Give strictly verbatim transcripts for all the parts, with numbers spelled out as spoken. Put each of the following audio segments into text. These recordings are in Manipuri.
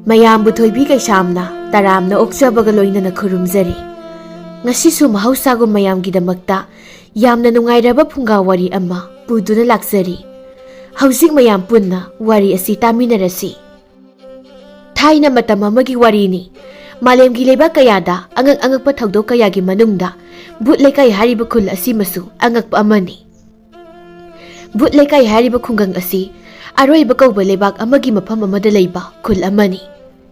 ꯃꯌꯥꯝꯕꯨ ꯊꯣꯏꯕꯤ ꯀꯩꯁꯥꯝꯅ ꯇꯔꯥꯝꯅ ꯑꯣꯛꯆꯕꯒ ꯂꯣꯏꯅꯅ ꯈꯨꯔꯨꯝꯖꯔꯤ꯫ ꯉꯁꯤꯁꯨ ꯃꯍꯧꯁꯥꯒꯨꯝ ꯃꯌꯥꯝꯒꯤꯗꯃꯛꯇ ꯌꯥꯝꯅ ꯅꯨꯡꯉꯥꯏꯔꯕ ꯐꯨꯡꯒꯥ ꯋꯥꯔꯤ ꯑꯃ ꯄꯨꯗꯨꯅ ꯂꯥꯛꯆꯔꯤ꯫ ꯍꯧꯖꯤꯛ ꯃꯌꯥꯝ ꯄꯨꯟꯅ ꯋꯥꯔꯤ ꯑꯁꯤ ꯇꯥꯃꯤꯟꯅꯔꯁꯤ꯫ ꯊꯥꯏꯅ ꯃꯇꯝ ꯑꯃꯒꯤ ꯋꯥꯔꯤꯅꯤ꯫ ꯃꯥꯂꯦꯝꯒꯤ ꯂꯩꯕꯥꯛ ꯀꯌꯥꯗ ꯑꯉꯛ ꯑꯉꯛꯄ ꯊꯧꯗꯣꯛ ꯀꯌꯥꯒꯤ ꯃꯅꯨꯡꯗ ꯚꯨꯠ ꯂꯩꯀꯥꯏ ꯍꯥꯏꯔꯤꯕ ꯈꯨꯜ ꯑꯁꯤꯃꯁꯨ ꯑꯉꯛꯄ ꯑꯃꯅꯤ꯫ ꯚꯨꯠ ꯂꯩꯀꯥꯏ ꯍꯥꯏꯔꯤꯕ ꯈꯨꯡꯒꯪ ꯑꯁꯤ ꯑꯔꯣꯏꯕ ꯀꯧꯕ ꯂꯩꯕꯥꯛ ꯑꯃꯒꯤ ꯃꯐꯝ ꯑꯃꯗ ꯂꯩꯕ ꯈꯨꯜ ꯑꯃꯅꯤ꯫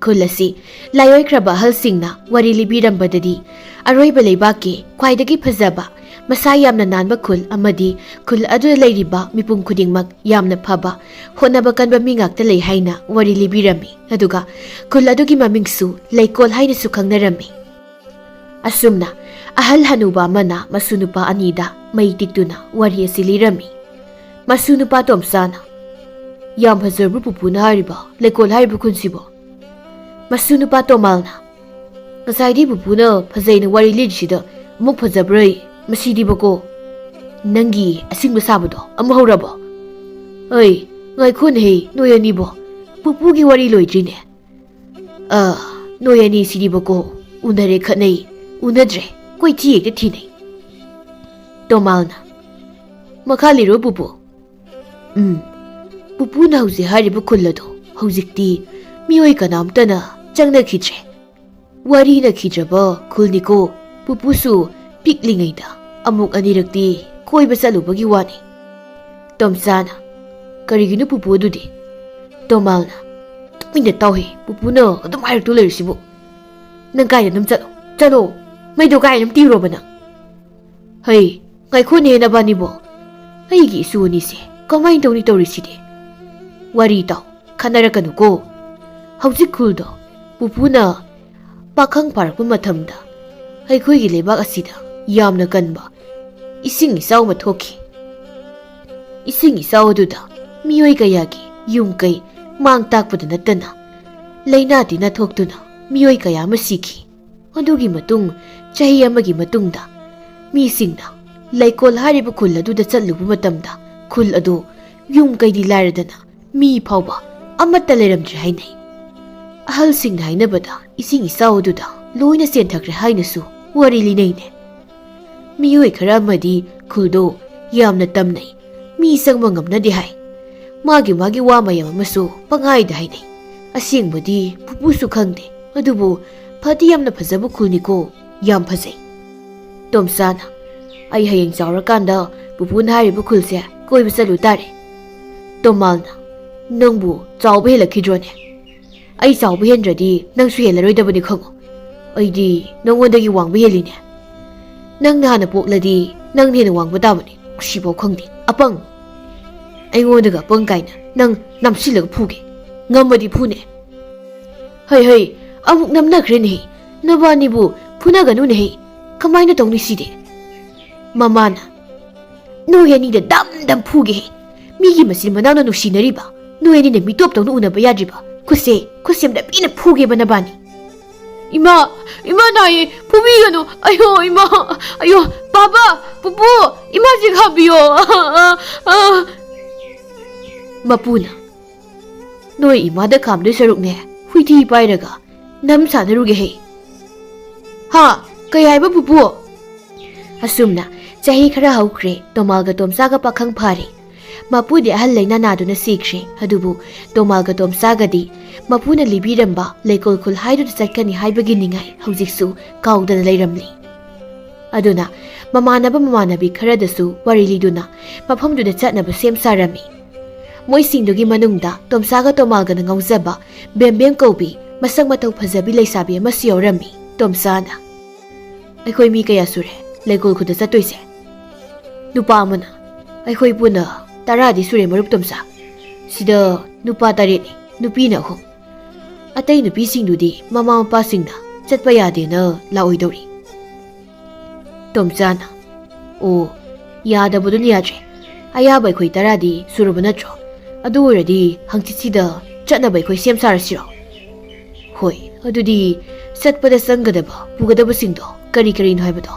ꯈꯨꯜ ꯑꯁꯤ ꯂꯥꯏꯑꯣꯏꯈ꯭ꯔꯕ ꯑꯍꯜꯁꯤꯡꯅ ꯋꯥꯔꯤ ꯂꯤꯕꯤꯔꯝꯕꯗꯗꯤ, ꯑꯔꯣꯏꯕ ꯂꯩꯕꯥꯛꯀꯤ ꯈ꯭ꯋꯥꯏꯗꯒꯤ ꯐꯖꯕ, ꯃꯁꯥ ꯌꯥꯝꯅ ꯅꯥꯟꯕ ꯈꯨꯜ ꯑꯃꯗꯤ ꯈꯨꯜ ꯑꯗꯨꯗ ꯂꯩꯔꯤꯕ ꯃꯤꯄꯨꯝ ꯈꯨꯗꯤꯡꯃꯛ ꯌꯥꯝꯅ ꯐꯕ, ꯍꯣꯠꯅꯕ ꯀꯟꯕ ꯃꯤ ꯉꯥꯛꯇ ꯂꯩ ꯍꯥꯏꯅ ꯋꯥꯔꯤ ꯂꯤꯕꯤꯔꯝꯃꯤ꯫ ꯑꯗꯨꯒ ꯈꯨꯜ ꯑꯗꯨꯒꯤ ꯃꯃꯤꯡꯁꯨ ꯂꯩꯀꯣꯜ ꯍꯥꯏꯅꯁꯨ ꯈꯪꯅꯔꯝꯃꯤ꯫ ꯑꯁꯨꯝꯅ ꯑꯍꯜ ꯍꯅꯨꯕ ꯑꯃꯅ ꯃꯁꯨ ꯅꯨꯄꯥ ꯑꯅꯤꯗ ꯃꯩ ꯇꯤꯛꯇꯨꯅ ꯋꯥꯔꯤ ꯑꯁꯤ ꯂꯤꯔꯝꯃꯤ꯫ ꯃꯁꯨ ꯅꯨꯄꯥ ꯇꯣꯝꯆꯥꯅ, "ꯌꯥꯝ ꯐꯖꯔꯕ꯭ꯔꯣ ꯄꯨꯄꯨꯅ ꯍꯥꯏꯔꯤꯕ ꯂꯩꯀꯣꯜ ꯍꯥꯏꯔꯤꯕ ꯈꯨꯜꯁꯤꯕꯣ?" ꯃꯁꯨ ꯅꯨꯄꯥ ꯇꯣꯃꯥꯜꯅ, "ꯉꯁꯥꯏꯗꯤ ꯄꯨꯄꯨꯅ ꯐꯖꯩꯅ ꯋꯥꯔꯤ ꯂꯤꯔꯤꯁꯤꯗ ꯑꯃꯨꯛ ꯐꯖꯕ꯭ꯔꯥ? ꯃꯁꯤꯗꯤꯕꯀꯣ꯫ ꯅꯪꯒꯤ ꯑꯁꯤꯡꯕ ꯁꯥꯕꯗꯣ ꯑꯃꯨꯛ ꯍꯧꯔꯕꯣ? ꯑꯩ, ꯉꯥꯏꯈꯣꯅꯦꯍꯦ, ꯅꯣꯏ ꯑꯅꯤꯕꯣ꯫ ꯄꯨꯄꯨꯒꯤ ꯋꯥꯔꯤ ꯂꯣꯏꯗ꯭ꯔꯤꯅꯦ꯫ ꯑ, ꯅꯣꯏ ꯑꯅꯤꯁꯤꯗꯤꯕꯀꯣ, ꯎꯅꯔꯦ ꯈꯠꯅꯩ, ꯎꯅꯗ꯭ꯔꯦ ꯀꯣꯏꯊꯤ ꯍꯦꯛꯇ ꯊꯤꯅꯩ꯫" ꯇꯣꯃꯥꯜꯅ, "ꯃꯈꯥ ꯂꯤꯔꯣ ꯄꯨꯄꯨ꯫" "ꯎꯝ, ꯄꯨꯄꯨꯅ ꯍꯧꯖꯤꯛ ꯍꯥꯏꯔꯤꯕ ꯈꯨꯜ ꯑꯗꯣ ꯍꯧꯖꯤꯛꯇꯤ ꯃꯤꯑꯣꯏ ꯀꯅꯥꯝꯇꯅ ꯆꯪꯅꯈꯤꯗ꯭ꯔꯦ꯫ ꯋꯥꯔꯤꯅꯈꯤꯗ꯭ꯔꯕ ꯈꯨꯜꯅꯤꯀꯣ꯫ ꯄꯨꯄꯨꯁꯨ ꯄꯤꯛꯂꯤꯉꯩꯗ ꯑꯃꯨꯛ ꯑꯅꯤꯔꯛꯇꯤ ꯀꯣꯏꯕ ꯆꯠꯂꯨꯕꯒꯤ ꯋꯥꯅꯤ꯫" ꯇꯣꯝꯆꯥꯅ, "ꯀꯔꯤꯒꯤꯅꯣ ꯄꯨꯄꯨ ꯑꯗꯨꯗꯤ?" ꯇꯣꯃꯥꯜꯅ, "ꯇꯨꯃꯤꯟꯅ ꯇꯥꯎꯍꯦ, ꯄꯨꯄꯨꯅ ꯑꯗꯨꯝ ꯍꯥꯏꯔꯛꯇꯨ ꯂꯩꯔꯤꯁꯤꯕꯨ꯫ ꯅꯪ ꯀꯥꯏꯗ ꯑꯗꯨꯝ ꯆꯠꯂꯣ, ꯆꯠꯂꯣ꯫ ꯃꯩꯗꯣ ꯀꯥꯏꯗ ꯑꯗꯨꯝ ꯇꯤꯔꯣꯕ ꯅꯪ?" "ꯍꯩ, ꯉꯥꯏꯈꯣꯅꯦ ꯅꯕꯥꯅꯤꯕꯣ꯫ ꯑꯩꯒꯤ ꯏꯁꯨ ꯑꯅꯤꯁꯦ ꯀꯃꯥꯏꯅ ꯇꯧꯅꯤ ꯇꯧꯔꯤꯁꯤꯗꯤ? ꯋꯥꯔꯤ ꯇꯥꯎ, ꯈꯟꯅꯔꯛꯀꯅꯨꯀꯣ꯫ ꯍꯧꯖꯤꯛ ꯈꯨꯜꯗꯣ ꯄꯨꯄꯨꯅ ꯄꯥꯈꯪ ꯐꯥꯔꯛꯄ ꯃꯇꯝꯗ ꯑꯩꯈꯣꯏꯒꯤ ꯂꯩꯕꯥꯛ ꯑꯁꯤꯗ ꯌꯥꯝꯅ ꯀꯟꯕ ꯏꯁꯤꯡ ꯏꯆꯥꯎ ꯑꯃ ꯊꯣꯛꯈꯤ꯫ ꯏꯁꯤꯡ ꯏꯆꯥꯎ ꯑꯗꯨꯗ ꯃꯤꯑꯣꯏ ꯀꯌꯥꯒꯤ ꯌꯨꯝ ꯀꯩ ꯃꯥꯡ ꯇꯥꯛꯄꯗ ꯅꯠꯇꯅ ꯂꯥꯏꯅꯥ ꯇꯤꯟꯅꯥ ꯊꯣꯛꯇꯨꯅ ꯃꯤꯑꯣꯏ ꯀꯌꯥ ꯑꯃ ꯁꯤꯈꯤ꯫ ꯑꯗꯨꯒꯤ ꯃꯇꯨꯡ ꯆꯍꯤ ꯑꯃꯒꯤ ꯃꯇꯨꯡꯗ ꯃꯤꯁꯤꯡꯅ ꯂꯩꯀꯣꯜ ꯍꯥꯏꯔꯤꯕ ꯈꯨꯜ ꯑꯗꯨꯗ ꯆꯠꯂꯨꯕ ꯃꯇꯝꯗ ꯈꯨꯜ ꯑꯗꯨ ꯌꯨꯝ ꯀꯩꯗꯤ ꯂꯥꯏꯔꯗꯅ ꯃꯤ ꯐꯥꯎꯕ ꯑꯃꯠꯇ ꯂꯩꯔꯝꯗ꯭ꯔꯦ ꯍꯥꯏꯅꯩ꯫ ꯑꯍꯜꯁꯤꯡꯅ ꯍꯥꯏꯅꯕꯗ ꯏꯁꯤꯡ ꯏꯆꯥꯎ ꯑꯗꯨꯗ ꯂꯣꯏꯅ ꯆꯦꯟꯊꯈ꯭ꯔꯦ ꯍꯥꯏꯅꯁꯨ ꯋꯥꯔꯤ ꯂꯤꯅꯩꯅꯦ꯫ ꯃꯤꯑꯣꯏ ꯈꯔ ꯑꯃꯗꯤ ꯈꯨꯜꯗꯣ ꯌꯥꯝꯅ ꯇꯝꯅꯩ, ꯃꯤ ꯆꯪꯕ ꯉꯝꯅꯗꯦ ꯍꯥꯏ꯫ ꯃꯥꯒꯤ ꯃꯥꯒꯤ ꯋꯥ ꯃꯌꯥꯝ ꯑꯃꯁꯨ ꯄꯪꯍꯥꯏꯗ ꯍꯥꯏꯅꯩ꯫ ꯑꯁꯦꯡꯕꯗꯤ ꯄꯨꯄꯨꯁꯨ ꯈꯪꯗꯦ, ꯑꯗꯨꯕꯨ ꯐꯗꯤ ꯌꯥꯝꯅ ꯐꯖꯕ ꯈꯨꯜꯅꯤꯀꯣ, ꯌꯥꯝ ꯐꯖꯩ꯫ ꯇꯣꯝꯆꯥꯅ, "ꯑꯩ ꯍꯌꯦꯡ ꯆꯥꯎꯔꯀꯥꯟꯗ ꯄꯨꯄꯨꯅ ꯍꯥꯏꯔꯤꯕ ꯈꯨꯜꯁꯦ ꯀꯣꯏꯕ ꯆꯠꯂꯨ ꯇꯥꯔꯦ꯫" ꯇꯣꯃꯥꯜꯅ, "ꯅꯪꯕꯨ ꯆꯥꯎꯕ ꯍꯦꯜꯂꯛꯈꯤꯗ꯭ꯔꯣꯅꯦ? ꯑꯩ ꯆꯥꯎꯕ ꯍꯦꯟꯗ꯭ꯔꯗꯤ ꯅꯪꯁꯨ ꯍꯦꯜꯂꯔꯣꯏꯗꯕꯅꯤ ꯈꯪꯉꯨ꯫ ꯑꯩꯗꯤ ꯅꯉꯣꯟꯗꯒꯤ ꯋꯥꯡꯕ ꯍꯦꯜꯂꯤꯅꯦ꯫ ꯅꯪꯅ ꯍꯥꯟꯅ ꯄꯣꯛꯂꯗꯤ ꯅꯪꯅ ꯍꯦꯟꯅ ꯋꯥꯡꯕ ꯇꯥꯕꯅꯤ, ꯁꯤꯐꯥꯎ ꯈꯪꯗꯦ꯫ ꯑꯄꯪ! ꯑꯩꯉꯣꯟꯗꯒ ꯑꯄꯪ ꯀꯥꯏꯅ ꯅꯪ ꯅꯝꯁꯤꯜꯂꯒ ꯐꯨꯒꯦ꯫ ꯉꯝꯃꯗꯤ ꯐꯨꯅꯦ꯫" "ꯍꯩ ꯍꯩ, ꯑꯃꯨꯛ ꯅꯝꯅꯈ꯭ꯔꯦꯅꯦꯍꯦ꯫ ꯅꯕꯥꯅꯤꯕꯨ ꯐꯨꯅꯒꯅꯨꯅꯦꯍꯦ꯫ ꯀꯃꯥꯏꯅ ꯇꯧꯅꯤ ꯁꯤꯗꯤ?" ꯃꯃꯥꯅ, "ꯅꯣꯏ ꯑꯅꯤꯗ ꯗꯝ ꯗꯝ ꯐꯨꯒꯦꯍꯦ꯫ ꯃꯤꯒꯤ ꯃꯆꯤꯟ ꯃꯅꯥꯎꯅ ꯅꯨꯡꯁꯤꯅꯔꯤꯕ ꯅꯣꯏ ꯑꯅꯤꯅ ꯃꯤꯇꯣꯞꯇꯧꯅ ꯎꯅꯕ ꯌꯥꯗ꯭ꯔꯤꯕ꯫ ꯈꯨꯠꯁꯦ, ꯈꯨꯠꯁꯦ ꯑꯝꯇ ꯄꯤꯅ ꯐꯨꯒꯦꯕ ꯅꯕꯥꯅꯤ꯫" "ꯏꯃꯥ, ꯏꯃꯥ ꯅꯥꯏꯌꯦ, ꯐꯨꯕꯤꯒꯅꯨ꯫ ꯑꯌꯣ, ꯏꯃꯥ, ꯑꯌꯣ, ꯄꯥꯕ, ꯄꯨꯄꯨ, ꯏꯃꯥꯁꯦ ꯈꯥꯝꯕꯤꯌꯣ꯫" ꯃꯄꯨꯅ, "ꯅꯣꯏ ꯏꯃꯥꯗ ꯈꯥꯝꯗꯣꯏ ꯁꯔꯨꯛꯅꯦ, ꯍꯨꯏꯊꯤ ꯄꯥꯏꯔꯒ ꯅꯝ ꯁꯥꯟꯅꯔꯨꯒꯦ ꯍꯦ꯫" "ꯍꯥ? ꯀꯩ ꯍꯥꯏꯕ, ꯄꯨꯄꯨ?" ꯑꯁꯨꯝꯅ ꯆꯍꯤ ꯈꯔ ꯍꯧꯈ꯭ꯔꯦ꯫ ꯇꯣꯃꯥꯜꯒ ꯇꯣꯝꯆꯥꯒ ꯄꯥꯈꯪ ꯐꯥꯔꯦ꯫ ꯃꯄꯨꯗꯤ ꯑꯍꯜ ꯂꯩꯅꯥ ꯅꯥꯗꯨꯅ ꯁꯤꯈ꯭ꯔꯦ꯫ ꯑꯗꯨꯕꯨ ꯇꯣꯃꯥꯜꯒ ꯇꯣꯝꯆꯥꯒꯗꯤ ꯃꯄꯨꯅ ꯂꯤꯕꯤꯔꯝꯕ ꯂꯩꯀꯣꯜ ꯈꯨꯜ ꯍꯥꯏꯗꯨꯅ ꯆꯠꯀꯅꯤ ꯍꯥꯏꯕꯒꯤ ꯅꯤꯡꯉꯥꯏ ꯍꯧꯖꯤꯛꯁꯨ ꯀꯥꯎꯗꯅ ꯂꯩꯔꯝꯂꯤ꯫ ꯑꯗꯨꯅ ꯃꯃꯥꯟꯅꯕ ꯃꯃꯥꯟꯅꯕꯤ ꯈꯔꯗꯁꯨ ꯋꯥꯔꯤ ꯂꯤꯗꯨꯅ ꯃꯐꯝꯗꯨꯗ ꯆꯠꯅꯕ ꯁꯦꯝ ꯁꯥꯔꯝꯃꯤ꯫ ꯃꯣꯏꯁꯤꯡꯗꯨꯒꯤ ꯃꯅꯨꯡꯗ ꯇꯣꯝꯆꯥꯒ ꯇꯣꯃꯥꯜꯒꯅ ꯉꯥꯎꯖꯕ ꯕꯦꯝꯕꯦꯝ ꯀꯧꯕꯤ ꯃꯁꯛ ꯃꯇꯧ ꯐꯖꯕꯤ ꯂꯩꯁꯥꯕꯤ ꯑꯃꯁꯨ ꯌꯥꯎꯔꯝꯃꯤ꯫ ꯇꯣꯝꯆꯥꯅ, "ꯑꯩꯈꯣꯏ ꯃꯤ ꯀꯌꯥ ꯁꯨꯔꯦ ꯂꯩꯀꯣꯜ ꯈꯨꯜꯗ ꯆꯠꯇꯣꯏꯁꯦ?" ꯅꯨꯄꯥ ꯑꯃꯅ, "ꯑꯩꯈꯣꯏ ꯄꯨꯟꯅ ꯇꯔꯥꯗꯤ ꯁꯨꯔꯦ, ꯃꯔꯨꯞ ꯇꯣꯝꯆꯥ꯫ ꯁꯤꯗ ꯅꯨꯄꯥ ꯇꯔꯦꯠꯅꯤ, ꯅꯨꯄꯤꯅ ꯑꯍꯨꯝ꯫ ꯑꯇꯩ ꯅꯨꯄꯤꯁꯤꯡꯗꯨꯗꯤ ꯃꯃꯥ ꯃꯄꯥꯁꯤꯡꯅ ꯆꯠꯄ ꯌꯥꯗꯦꯅ ꯂꯥꯛꯑꯣꯏꯗꯧꯔꯤ꯫" ꯇꯣꯝꯆꯥꯅ, "ꯑꯣ, ꯌꯥꯗꯕꯗꯨꯅ ꯌꯥꯗ꯭ꯔꯦ꯫ ꯑꯌꯥꯕ ꯑꯩꯈꯣꯏ ꯇꯔꯥꯗꯤ ꯁꯨꯔꯕ ꯅꯠꯇ꯭ꯔꯣ? ꯑꯗꯨ ꯑꯣꯏꯔꯗꯤ ꯍꯪꯆꯤꯠꯁꯤꯗ ꯆꯠꯅꯕ ꯑꯩꯈꯣꯏ ꯁꯦꯝ ꯁꯥꯔꯁꯤꯔꯣ?" "ꯍꯣꯏ, ꯑꯗꯨꯗꯤ ꯆꯠꯄꯗ ꯆꯪꯒꯗꯕ, ꯄꯨꯒꯗꯕꯁꯤꯡꯗꯣ ꯀꯔꯤ ꯀꯔꯤꯅꯣ ꯍꯥꯏꯕꯗꯣ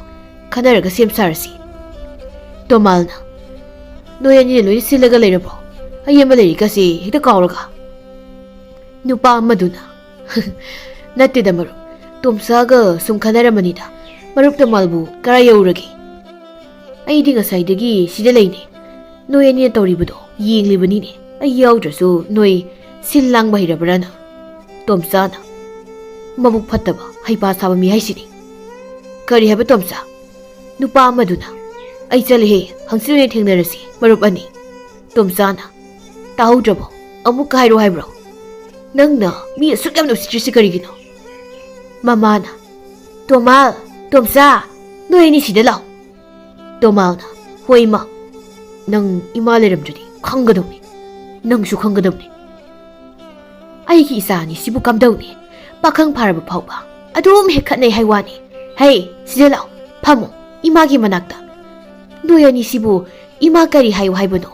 ꯈꯟꯅꯔꯒ ꯁꯦꯝ ꯁꯥꯔꯁꯤ꯫" ꯇꯣꯃꯥꯜꯅ, "ꯅꯣꯏ ꯑꯅꯤꯅ ꯂꯣꯏꯅ ꯁꯤꯜꯂꯒ ꯂꯩꯔꯕ꯭ꯔꯣ? ꯑꯩ ꯑꯃ ꯂꯩꯔꯤꯀꯁꯦ ꯍꯦꯛꯇ ꯀꯥꯎꯔꯒ꯫" ꯅꯨꯄꯥ ꯑꯃꯗꯨꯅ, ꯅꯠꯇꯦꯗ ꯃꯔꯨꯞ, ꯇꯣꯝꯆꯥꯒ ꯁꯨꯝ ꯈꯟꯅꯔꯝꯕꯅꯤꯗ꯫ ꯃꯔꯨꯞ ꯇꯣꯃꯥꯜꯕꯨ ꯀꯔꯥꯏ ꯌꯧꯔꯒꯦ? ꯑꯩꯗꯤ ꯉꯁꯥꯏꯗꯒꯤ ꯁꯤꯗ ꯂꯩꯅꯦ꯫ ꯅꯣꯏ ꯑꯅꯤꯅ ꯇꯧꯔꯤꯕꯗꯣ ꯌꯦꯡꯂꯤꯕꯅꯤꯅꯦ꯫ ꯑꯩ ꯌꯥꯎꯗ꯭ꯔꯁꯨ ꯅꯣꯏ ꯁꯤꯜ ꯂꯥꯡꯕ ꯍꯩꯔꯕ꯭ꯔꯥꯅ꯫ ꯇꯣꯝꯆꯥꯅ, ꯃꯕꯨꯛ ꯐꯠꯇꯕ ꯍꯩꯄꯥ ꯁꯥꯕ ꯃꯤ ꯍꯥꯏꯁꯤꯅꯤ꯫ ꯀꯔꯤ ꯍꯥꯏꯕ ꯇꯣꯝꯆꯥ? ꯅꯨꯄꯥ ꯑꯃꯗꯨꯅ, ꯑꯩ ꯆꯠꯂꯦꯍꯦ, ꯍꯪꯆꯤꯠ ꯑꯣꯏꯅ ꯊꯦꯡꯅꯔꯁꯤ ꯃꯔꯨꯞ ꯑꯅꯤ꯫ ꯇꯣꯝꯆꯥꯅ, ꯇꯥꯍꯧꯗ꯭ꯔꯕꯣ? ꯑꯃꯨꯛꯀ ꯍꯥꯏꯔꯣ ꯍꯥꯏꯕ꯭ꯔꯣ? ꯅꯪꯅ ꯃꯤ ꯑꯁꯨꯛ ꯌꯥꯝꯅ ꯎꯁꯤꯠꯇ꯭ꯔꯤꯁꯤ ꯀꯔꯤꯒꯤꯅꯣ? ꯃꯃꯥꯅ, ꯇꯣꯃꯥꯜ, ꯇꯣꯝꯆꯥ, ꯅꯣꯏ ꯑꯅꯤ ꯁꯤꯗ ꯂꯥꯛꯑꯣ꯫ ꯇꯣꯃꯥꯜꯅ, ꯍꯣꯏ ꯏꯃꯥ, ꯅꯪ ꯏꯃꯥ ꯂꯩꯔꯝꯗ꯭ꯔꯗꯤ ꯈꯪꯒꯗꯧꯅꯤ, ꯅꯪꯁꯨ ꯈꯪꯒꯗꯧꯅꯤ꯫ ꯑꯩꯒꯤ ꯏꯆꯥ ꯑꯅꯤꯁꯤꯕꯨ ꯀꯝꯗꯧꯅꯤ? ꯄꯥꯈꯪ ꯐꯥꯔꯕ ꯐꯥꯎꯕ ꯑꯗꯨꯝ ꯍꯦꯛ ꯈꯠꯅꯩ ꯍꯥꯏ ꯋꯥꯅꯤ꯫ ꯍꯩ, ꯁꯤꯗ ꯂꯥꯛꯑꯣ, ꯐꯝꯃꯣ, ꯏꯃꯥꯒꯤ ꯃꯅꯥꯛꯇ꯫ ꯅꯣꯏ ꯑꯅꯤꯁꯤꯕꯨ ꯏꯃꯥ ꯀꯔꯤ ꯍꯥꯏꯌꯨ ꯍꯥꯏꯕꯅꯣ?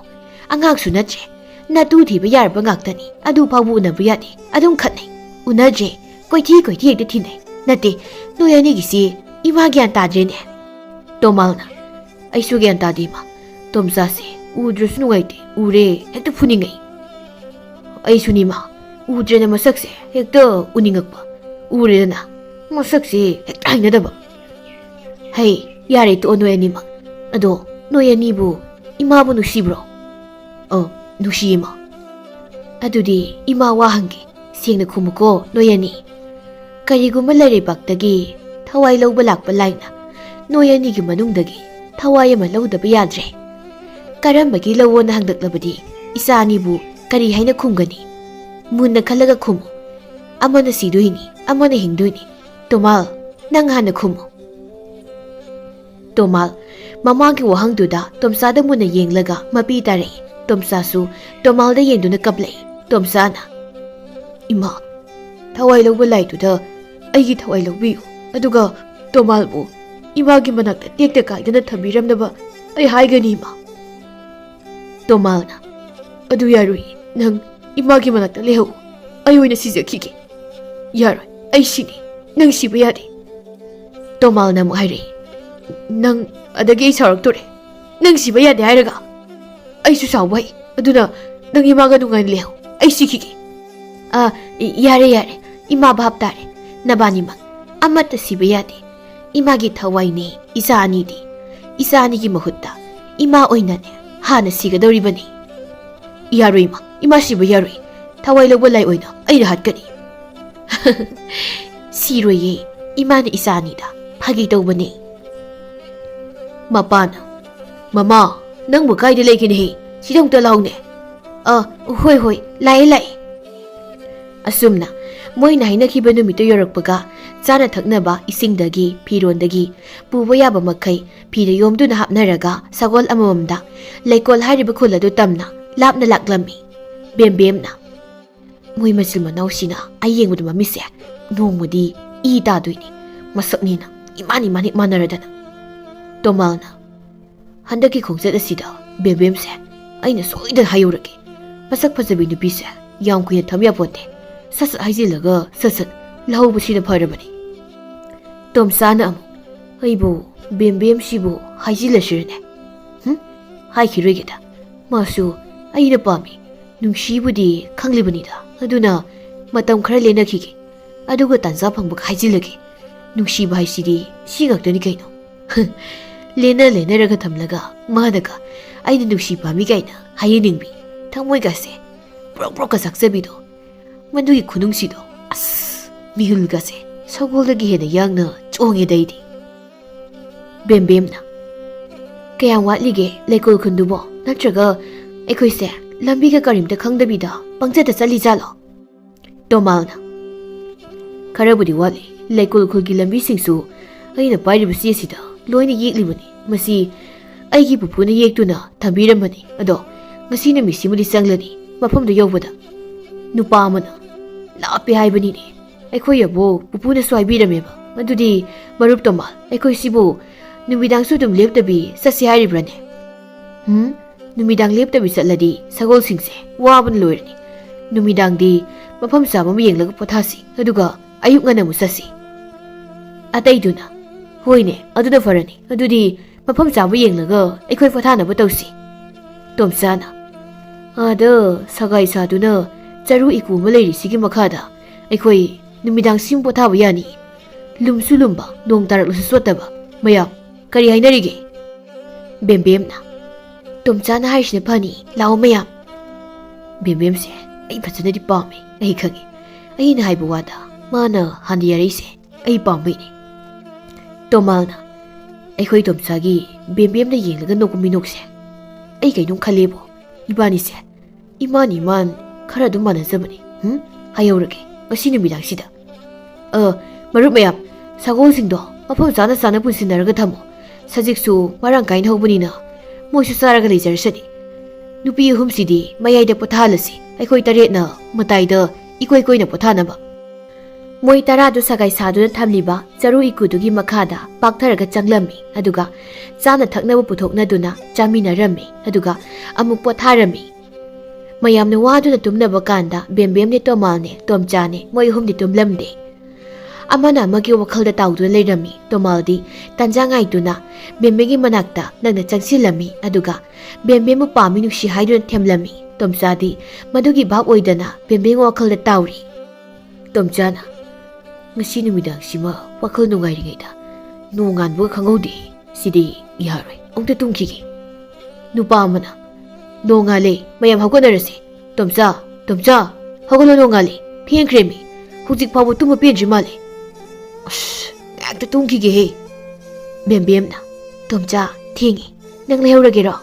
ꯑꯉꯥꯡꯁꯨ ꯅꯠꯇ꯭ꯔꯦ, ꯅꯇꯨ ꯊꯤꯕ ꯌꯥꯔꯕ ꯉꯥꯛꯇꯅꯤ, ꯑꯗꯨ ꯐꯥꯎꯕ ꯎꯅꯕ ꯌꯥꯗꯦ, ꯑꯗꯨꯝ ꯈꯠꯅꯩ꯫ ꯎꯅꯗ꯭ꯔꯦ, ꯀꯣꯏꯊꯤ ꯀꯣꯏꯊꯤ ꯍꯦꯛꯇ ꯊꯤꯅꯩ꯫ ꯅꯠꯇꯦ, ꯅꯣꯏ ꯑꯅꯤꯒꯤꯁꯤ ꯏꯃꯥ ꯒ꯭ꯌꯥꯟ ꯇꯥꯗ꯭ꯔꯦꯅꯦ꯫ ꯇꯣꯃꯥꯜꯅ, ꯑꯩꯁꯨ ꯒ꯭ꯌꯥꯟ ꯇꯥꯗꯦ ꯏꯃꯥ, ꯇꯣꯝꯆꯥꯁꯦ ꯎꯗ꯭ꯔꯁꯨ ꯅꯨꯡꯉꯥꯏꯇꯦ, ꯎꯔꯦ ꯍꯦꯛꯇ ꯐꯨꯅꯤꯡꯉꯛꯏ꯫ ꯑꯩꯁꯨꯅꯤ ꯏꯃꯥ, ꯎꯗ꯭ꯔꯦꯅ ꯃꯁꯛꯁꯦ ꯍꯦꯛꯇ ꯎꯅꯤꯡꯉꯛꯄ, ꯎꯔꯦꯗꯅ ꯃꯁꯛꯁꯦ ꯍꯦꯛꯇ ꯍꯩꯅꯗꯕ꯫ ꯍꯩ, ꯌꯥꯔꯦ ꯇꯣꯛꯑꯣ ꯅꯣꯏ ꯑꯅꯤꯃꯛ꯫ ꯑꯗꯣ ꯅꯣꯏ ꯑꯅꯤꯕꯨ ꯏꯃꯥꯕꯨ ꯅꯨꯡꯁꯤꯕ꯭ꯔꯣ? ꯑꯧ, ꯅꯨꯡꯁꯤ ꯏꯃꯥ꯫ ꯑꯗꯨꯗꯤ ꯏꯃꯥ ꯋꯥ ꯍꯪꯒꯦ, ꯁꯦꯡꯅ ꯈꯨꯝꯃꯨꯀꯣ ꯅꯣꯏ ꯑꯅꯤ꯫ ꯀꯔꯤꯒꯨꯝꯕ ꯂꯩꯔꯩꯕꯥꯛꯇꯒꯤ ꯊꯋꯥꯏ ꯂꯧꯕ ꯂꯥꯛꯄ ꯂꯥꯏꯅ ꯅꯣꯏ ꯑꯅꯤꯒꯤ ꯃꯅꯨꯡꯗꯒꯤ ꯊꯋꯥꯏ ꯑꯃ ꯂꯧꯗꯕ ꯌꯥꯗ꯭ꯔꯦ꯫ ꯀꯔꯝꯕꯒꯤ ꯂꯧꯑꯣꯅ ꯍꯪꯂꯛꯂꯕꯗꯤ ꯏꯆꯥ ꯑꯅꯤꯕꯨ ꯀꯔꯤ ꯍꯥꯏꯅ ꯈꯨꯝꯒꯅꯤ? ꯃꯨꯟꯅ ꯈꯜꯂꯒ ꯈꯨꯝꯃꯨ꯫ ꯑꯃꯅ ꯁꯤꯗꯣꯏꯅꯤ, ꯑꯃꯅ ꯍꯤꯡꯗꯣꯏꯅꯤ꯫ ꯇꯣꯃꯥꯜ, ꯅꯪ ꯍꯥꯟꯅ ꯈꯨꯝꯃꯨ꯫ ꯇꯣꯃꯥꯜ, ꯃꯃꯥꯒꯤ ꯋꯥꯍꯪꯗꯨꯗ ꯇꯣꯝꯆꯥꯗ ꯃꯨꯟꯅ ꯌꯦꯡꯂꯒ ꯃꯄꯤ ꯇꯥꯔꯛꯏ꯫ ꯇꯣꯝꯆꯥꯁꯨ ꯇꯣꯃꯥꯜꯗ ꯌꯦꯡꯗꯨꯅ ꯀꯞꯂꯛꯏ꯫ ꯇꯣꯝꯆꯥꯅ, ꯏꯃꯥ, ꯊꯋꯥꯏ ꯂꯧꯕ ꯂꯥꯏꯗꯨꯗ ꯑꯩꯒꯤ ꯊꯋꯥꯏ ꯂꯧꯕꯤꯌꯨ, ꯑꯗꯨꯒ ꯇꯣꯃꯥꯜꯕꯨ ꯏꯃꯥꯒꯤ ꯃꯅꯥꯛꯇ ꯇꯦꯛꯇ ꯀꯥꯏꯗꯅ ꯊꯝꯕꯤꯔꯝꯅꯕ ꯑꯩ ꯍꯥꯏꯒꯅꯤ, ꯏꯃꯥ꯫ ꯇꯣꯃꯥꯜꯅ, ꯑꯗꯨ ꯌꯥꯔꯣꯏ, ꯅꯪ ꯏꯃꯥꯒꯤ ꯃꯅꯥꯛꯇ ꯂꯩꯍꯧ, ꯑꯩ ꯑꯣꯏꯅ ꯁꯤꯖꯈꯤꯒꯦ꯫ ꯌꯥꯔꯣꯏ, ꯑꯩ ꯁꯤꯅꯤ, ꯅꯪ ꯁꯤꯕ ꯌꯥꯗꯦ꯫ ꯇꯣꯃꯥꯜꯅ ꯑꯃꯨꯛ ꯍꯥꯏꯔꯛꯏ, ꯅꯪ ꯑꯗꯒꯤ ꯑꯩ ꯁꯥꯎꯔꯛꯇꯣꯔꯦ, ꯅꯪ ꯁꯤꯕ ꯌꯥꯗꯦ ꯍꯥꯏꯔꯒ꯫ ꯑꯩꯁꯨ ꯁꯥꯎꯕ ꯍꯩ, ꯑꯗꯨꯅ ꯅꯪ ꯏꯃꯥꯒ ꯅꯨꯡꯉꯥꯏꯅ ꯂꯩꯍꯧ, ꯑꯩ ꯁꯤꯈꯤꯒꯦ꯫ ꯑꯥ, ꯌꯥꯔꯦ, ꯌꯥꯔꯦ, ꯏꯃꯥ ꯚꯥꯞ ꯇꯥꯔꯦ꯫ ꯅꯕꯥꯅꯤꯃꯛ ꯑꯃꯠꯇ ꯁꯤꯕ ꯌꯥꯗꯦ꯫ ꯏꯃꯥꯒꯤ ꯊꯋꯥꯏꯅꯦ ꯏꯆꯥ ꯑꯅꯤꯗꯤ꯫ ꯏꯆꯥ ꯑꯅꯤꯒꯤ ꯃꯍꯨꯠꯇ ꯏꯃꯥ ꯑꯣꯏꯅꯅꯦ ꯍꯥꯟꯅ ꯁꯤꯒꯗꯧꯔꯤꯕꯅꯤ꯫ ꯌꯥꯔꯣꯏ ꯏꯃꯥ, ꯏꯃꯥ ꯁꯤꯕ ꯌꯥꯔꯣꯏ꯫ ꯊꯋꯥꯏ ꯂꯧꯕ ꯂꯥꯏ ꯑꯣꯏꯅ ꯑꯩꯅ ꯍꯥꯠꯀꯅꯤ꯫ ꯁꯤꯔꯣꯏꯌꯦ, ꯏꯃꯥꯅ ꯏꯆꯥ ꯑꯅꯤꯗ ꯐꯥꯒꯤ ꯇꯧꯕꯅꯦ꯫ ꯃꯄꯥꯅ, "ꯃꯃꯥ, ꯅꯪꯕꯨ ꯀꯥꯏꯗ ꯂꯩꯒꯦꯅꯦꯍꯦ? ꯁꯤꯗ ꯑꯃꯨꯛꯇ ꯂꯥꯎꯅꯦ꯫" "ꯑ, ꯍꯣꯏ, ꯍꯣꯏ, ꯂꯥꯛꯑꯦ, ꯂꯥꯛꯑꯦ꯫" ꯑꯁꯨꯝꯅ ꯃꯣꯏꯅ ꯍꯥꯏꯅꯈꯤꯕ ꯅꯨꯃꯤꯠꯇꯨ ꯌꯧꯔꯛꯄꯒ, ꯆꯥꯅ ꯊꯛꯅꯕ ꯏꯁꯤꯡꯗꯒꯤ, ꯐꯤꯔꯣꯟꯗꯒꯤ ꯄꯨꯕ ꯌꯥꯕ ꯃꯈꯩ ꯐꯤꯗ ꯌꯣꯝꯗꯨꯅ ꯍꯥꯞꯅꯔꯒ, ꯁꯒꯣꯜ ꯑꯃꯃꯝꯗ ꯂꯩꯀꯣꯜ ꯍꯥꯏꯔꯤꯕ ꯈꯨꯜ ꯑꯗꯨ ꯇꯝꯅ ꯂꯥꯞꯅ ꯂꯥꯛꯂꯝꯃꯤ꯫ ꯕꯦꯝꯕꯦꯝꯅ, "ꯃꯣꯏ ꯃꯆꯤꯟ ꯃꯅꯥꯎꯁꯤꯅ ꯑꯩ ꯌꯦꯡꯕꯗ ꯃꯃꯤꯠꯁꯦ ꯅꯣꯡꯃꯗꯤ ꯏ ꯇꯥꯗꯣꯏꯅꯤ꯫ ꯃꯁꯛꯅꯤꯅ ꯏꯃꯥꯟ ꯏꯃꯥꯟ ꯍꯦꯛ ꯃꯥꯟꯅꯔꯗꯅ꯫" ꯇꯣꯃꯥꯜꯅ, "ꯍꯟꯗꯛꯀꯤ ꯈꯣꯡꯆꯠ ꯑꯁꯤꯗ ꯕꯦꯝꯕꯦꯝꯁꯦ ꯑꯩꯅ ꯁꯣꯏꯗꯅ ꯍꯥꯏꯍꯧꯔꯒꯦ꯫ ꯃꯁꯛ ꯐꯖꯕꯤ ꯅꯨꯄꯤꯁꯦ ꯌꯥꯝ ꯀꯨꯏꯅ ꯊꯝ ꯌꯥꯄꯣꯟꯇꯦ꯫ ꯁꯠ ꯁꯠ ꯍꯥꯏꯖꯤꯜꯂꯒ ꯁꯠ ꯁꯠ ꯂꯧꯍꯧꯕꯁꯤꯅ ꯐꯔꯕꯅꯤ꯫" ꯇꯣꯝꯆꯥꯅ ꯑꯃꯨꯛ, "ꯑꯩꯕꯨ ꯕꯦꯝꯕꯦꯝꯁꯤꯕꯨ ꯍꯥꯏꯖꯤꯜꯂꯁꯤꯔꯅꯦ?" "ꯍꯨꯝ? ꯍꯥꯏꯈꯤꯔꯣꯏꯒꯦꯗ꯫ ꯃꯥꯁꯨ ꯑꯩꯅ ꯄꯥꯝꯃꯤ, ꯅꯨꯡꯁꯤꯕꯨꯗꯤ ꯈꯪꯂꯤꯕꯅꯤꯗ꯫ ꯑꯗꯨꯅ ꯃꯇꯝ ꯈꯔ ꯂꯦꯟꯅꯈꯤꯒꯦ꯫ ꯑꯗꯨꯒ ꯇꯥꯟꯖꯥ ꯐꯪꯕꯒ ꯍꯥꯏꯖꯤꯜꯂꯒꯦ꯫ ꯅꯨꯡꯁꯤꯕ ꯍꯥꯏꯁꯤꯗꯤ ꯁꯤ ꯉꯥꯛꯇꯅꯤ ꯀꯩꯅꯣ꯫ ꯂꯦꯟꯅ ꯂꯦꯟꯅꯔꯒ ꯊꯝꯂꯒ ꯃꯥꯅꯒ ꯑꯩꯅ ꯅꯨꯡꯁꯤ ꯄꯥꯝꯃꯤ ꯀꯥꯏꯅ ꯍꯥꯏꯍꯟꯅꯤꯡꯕꯤ, ꯊꯃꯣꯏꯒꯁꯦ ꯄ꯭ꯔꯣꯛ ꯄ꯭ꯔꯣꯛꯀ ꯆꯥꯛꯆꯕꯤꯗꯣ꯫ ꯃꯗꯨꯒꯤ ꯈꯨꯅꯨꯡꯁꯤꯗꯣ, ꯑꯁ, ꯃꯤꯍꯨꯜꯒꯁꯦ ꯁꯒꯣꯜꯗꯒꯤ ꯍꯦꯟꯅ ꯌꯥꯡꯅ ꯆꯣꯡꯉꯦꯗ ꯑꯩꯗꯤ꯫" ꯕꯦꯝꯕꯦꯝꯅ, "ꯀꯌꯥꯝ ꯋꯥꯠꯂꯤꯒꯦ ꯂꯩꯀꯣꯜ ꯈꯨꯟꯗꯨꯕꯣ? ꯅꯠꯇ꯭ꯔꯒ ꯑꯩꯈꯣꯏꯁꯦ ꯂꯝꯕꯤꯒ ꯀꯔꯤꯝꯇ ꯈꯪꯗꯕꯤꯗ ꯄꯪꯆꯠꯇ ꯆꯠꯂꯤꯖꯥꯠꯂꯣ?" ꯇꯣꯃꯥꯜꯅ, "ꯈꯔꯕꯨꯗꯤ ꯋꯥꯠꯂꯤ꯫ ꯂꯩꯀꯣꯜ ꯈꯨꯜꯒꯤ ꯂꯝꯕꯤꯁꯤꯡꯁꯨ ꯑꯩꯅ ꯄꯥꯏꯔꯤꯕ ꯆꯦꯁꯤꯗ ꯂꯣꯏꯅ ꯌꯦꯛꯂꯤꯕꯅꯤ꯫ ꯃꯁꯤ ꯑꯩꯒꯤ ꯄꯨꯄꯨꯅ ꯌꯦꯛꯇꯨꯅ ꯊꯝꯕꯤꯔꯝꯕꯅꯤ꯫ ꯑꯗꯣ ꯉꯁꯤ ꯅꯨꯃꯤꯠꯁꯤꯃꯗꯤ ꯆꯪꯂꯅꯤ ꯃꯐꯝꯗꯨ ꯌꯧꯕꯗ꯫" ꯅꯨꯄꯥ ꯑꯃꯅ, "ꯂꯥꯞꯄꯦ ꯍꯥꯏꯕꯅꯤꯅꯦ꯫ ꯑꯩꯈꯣꯏ ꯑꯕꯣꯛ ꯄꯨꯄꯨꯅꯁꯨ ꯍꯥꯏꯕꯤꯔꯝꯃꯦꯕ꯫ ꯑꯗꯨꯗꯤ ꯃꯔꯨꯞ ꯇꯣꯃꯥꯜ, ꯑꯩꯈꯣꯏꯁꯤꯕꯨ ꯅꯨꯃꯤꯗꯥꯡꯁꯨ ꯑꯗꯨꯝ ꯂꯦꯞꯇꯕꯤ ꯆꯠꯁꯤ ꯍꯥꯏꯔꯤꯕ꯭ꯔꯅꯦ?" "ꯍꯨꯝ? ꯅꯨꯃꯤꯗꯥꯡ ꯂꯦꯞꯇꯕꯤ ꯆꯠꯂꯗꯤ ꯁꯒꯣꯜꯁꯤꯡꯁꯦ ꯋꯥꯕꯅ ꯂꯣꯏꯔꯅꯤ꯫ ꯅꯨꯃꯤꯗꯥꯡꯗꯤ ꯃꯐꯝ ꯆꯥꯕ ꯑꯃ ꯌꯦꯡꯂꯒ ꯄꯣꯊꯥꯁꯤ, ꯑꯗꯨꯒ ꯑꯌꯨꯛ ꯉꯟꯅ ꯑꯃꯨꯛ ꯆꯠꯁꯤ꯫" ꯑꯇꯩꯗꯨꯅ, "ꯍꯣꯏꯅꯦ, ꯑꯗꯨꯅ ꯐꯔꯅꯤ꯫ ꯑꯗꯨꯗꯤ ꯃꯐꯝ ꯆꯥꯕ ꯌꯦꯡꯂꯒ ꯑꯩꯈꯣꯏ ꯄꯣꯊꯥꯅꯕ ꯇꯧꯁꯤ꯫" ꯇꯣꯝꯆꯥꯅ, "ꯑꯥꯗ ꯁꯒꯥꯏ ꯁꯥꯗꯨꯅ ꯆꯔꯨ ꯏꯀꯨ ꯑꯃ ꯂꯩꯔꯤꯁꯤꯒꯤ ꯃꯈꯥꯗ ꯑꯩꯈꯣꯏ ꯅꯨꯃꯤꯗꯥꯡꯁꯤꯃ ꯄꯣꯊꯥꯕ ꯌꯥꯅꯤ꯫ ꯂꯨꯝꯁꯨ ꯂꯨꯝꯕ, ꯅꯣꯡ ꯇꯥꯔꯛꯂꯁꯨ ꯆꯣꯠꯇꯕ꯫ ꯃꯌꯥꯝ, ꯀꯔꯤ ꯍꯥꯏꯅꯔꯤꯒꯦ? ꯕꯦꯝꯕꯦꯝꯅ, "ꯇꯣꯝꯆꯥꯅ ꯍꯥꯏꯔꯤꯁꯤꯅ ꯐꯅꯤ, ꯂꯥꯛꯑꯣ ꯃꯌꯥꯝ꯫" ꯕꯦꯝꯕꯦꯝꯁꯦ ꯑꯩ ꯐꯖꯅꯗꯤ ꯄꯥꯝꯃꯦ, ꯑꯩ ꯈꯪꯉꯦ꯫ ꯑꯩꯅ ꯍꯥꯏꯕ ꯋꯥꯗ ꯃꯥꯅ ꯍꯥꯟꯅ ꯌꯥꯔꯛꯏꯁꯦ ꯑꯩ ꯄꯥꯝꯕꯩꯅꯦ꯫ ꯇꯣꯃꯥꯜꯅ, "ꯑꯩꯈꯣꯏ ꯇꯣꯝꯆꯥꯒꯤ ꯕꯦꯝꯕꯦꯝꯅ ꯌꯦꯡꯂꯒ ꯅꯣꯛꯄ ꯃꯤꯅꯣꯛꯁꯦ ꯑꯩ ꯀꯩꯅꯣꯝ ꯈꯜꯂꯦꯕꯣ꯫ ꯏꯕꯥꯅꯤꯁꯦ ꯏꯃꯥꯟ ꯏꯃꯥꯟ ꯈꯔ ꯑꯗꯨꯝ ꯃꯥꯟꯅꯖꯕꯅꯤ꯫ ꯎꯝ? ꯍꯥꯏꯍꯧꯔꯒꯦ ꯉꯁꯤ ꯅꯨꯃꯤꯗꯥꯡꯁꯤꯗ꯫ ꯑ, ꯃꯔꯨꯞ ꯃꯌꯥꯝ, ꯁꯒꯣꯜꯁꯤꯡꯗꯣ ꯃꯐꯝ ꯆꯥꯅ ꯆꯥꯅ ꯄꯨꯟꯁꯤꯟꯅꯔꯒ ꯊꯝꯃꯣ꯫ ꯁꯖꯤꯛꯁꯨ ꯃꯔꯥꯡ ꯀꯥꯏꯅ ꯍꯧꯕꯅꯤꯅ ꯃꯣꯏꯁꯨ ꯆꯥꯔꯒ ꯂꯩꯖꯔꯁꯅꯤ꯫ ꯅꯨꯄꯤ ꯑꯍꯨꯝꯁꯤꯗꯤ ꯃꯌꯥꯏꯗ ꯄꯣꯊꯥꯍꯜꯂꯁꯤ, ꯑꯩꯈꯣꯏ ꯇꯔꯦꯠꯅ ꯃꯇꯥꯏꯗ ꯏꯀꯣꯏ ꯀꯣꯏꯅ ꯄꯣꯊꯥꯅꯕ꯫" ꯃꯣꯏ ꯇꯔꯥꯗꯨ ꯁꯒꯥꯏ ꯁꯥꯗꯨꯅ ꯊꯝꯂꯤꯕ ꯆꯔꯨ ꯏꯀꯨꯗꯨꯒꯤ ꯃꯈꯥꯗ ꯄꯥꯛꯊꯔꯒ ꯆꯪꯂꯝꯃꯤ꯫ ꯑꯗꯨꯒ ꯆꯥꯅ ꯊꯛꯅꯕ ꯄꯨꯊꯣꯛꯅꯗꯨꯅ ꯆꯥꯃꯤꯟꯅꯔꯝꯃꯤ꯫ ꯑꯗꯨꯒ ꯑꯃꯨꯛ ꯄꯣꯊꯥꯔꯝꯃꯤ꯫ ꯃꯌꯥꯝꯅ ꯋꯥꯗꯨꯅ ꯇꯨꯝꯅꯕ ꯀꯥꯟꯗ ꯕꯦꯝꯕꯦꯝꯅꯦ, ꯇꯣꯃꯥꯜꯅꯦ, ꯇꯣꯝꯆꯥꯅꯦ, ꯃꯣꯏ ꯑꯍꯨꯝꯗꯤ ꯇꯨꯝꯂꯝꯗꯦ꯫ ꯑꯃꯅ ꯑꯃꯒꯤ ꯋꯥꯈꯜꯗ ꯇꯥꯎꯗꯨꯅ ꯂꯩꯔꯝꯃꯤ꯫ ꯇꯣꯃꯥꯜꯗꯤ ꯇꯥꯟꯖꯥ ꯉꯥꯏꯗꯨꯅ ꯕꯦꯝꯕꯦꯝꯒꯤ ꯃꯅꯥꯛꯇ ꯅꯛꯅ ꯆꯪꯁꯤꯜꯂꯝꯃꯤ꯫ ꯑꯗꯨꯒ ꯕꯦꯝꯕꯦꯝꯕꯨ ꯄꯥꯝꯃꯤ ꯅꯨꯡꯁꯤ ꯍꯥꯏꯗꯨꯅ ꯊꯦꯝꯂꯝꯃꯤ꯫ ꯇꯣꯝꯆꯥꯗꯤ ꯃꯗꯨꯒꯤ ꯚꯥꯞ ꯑꯣꯏꯗꯅ ꯕꯦꯝꯕꯦꯝꯒꯤ ꯋꯥꯈꯜꯗ ꯇꯥꯎꯔꯤ꯫ ꯇꯣꯝꯆꯥꯅ, "ꯉꯁꯤ ꯅꯨꯃꯤꯗꯥꯡꯁꯤꯃ ꯋꯥꯈꯜ ꯅꯨꯡꯉꯥꯏꯔꯤꯉꯩꯗ ꯅꯣꯡꯉꯥꯟꯕꯒ ꯈꯪꯍꯧꯗꯦ꯫ ꯁꯤꯗꯤ ꯌꯥꯔꯣꯏ, ꯑꯃꯨꯛꯇ ꯇꯨꯝꯈꯤꯒꯦ꯫" ꯅꯨꯄꯥ ꯑꯃꯅ, "ꯅꯣꯡꯉꯥꯜꯂꯦ, ꯃꯌꯥꯝ ꯍꯧꯒꯠꯅꯔꯁꯤ꯫ ꯇꯣꯝꯆꯥ, ꯇꯣꯝꯆꯥ, ꯍꯧꯒꯠꯂꯣ, ꯅꯣꯡꯉꯥꯜꯂꯦ, ꯊꯦꯡꯈ꯭ꯔꯦꯃꯤ꯫ ꯍꯧꯖꯤꯛ ꯐꯥꯎꯕ ꯇꯨꯝꯕ ꯄꯦꯟꯗ꯭ꯔꯤ ꯃꯥꯜꯂꯦ꯫ ꯑꯁ, ꯉꯥꯏꯍꯥꯛꯇ ꯇꯨꯝꯈꯤꯒꯦꯍꯦ꯫" ꯕꯦꯝꯕꯦꯝꯅ, "ꯇꯣꯝꯆꯥ, ꯊꯦꯡꯉꯦ, ꯅꯪ ꯂꯩꯍꯧꯔꯒꯦꯔꯣ?"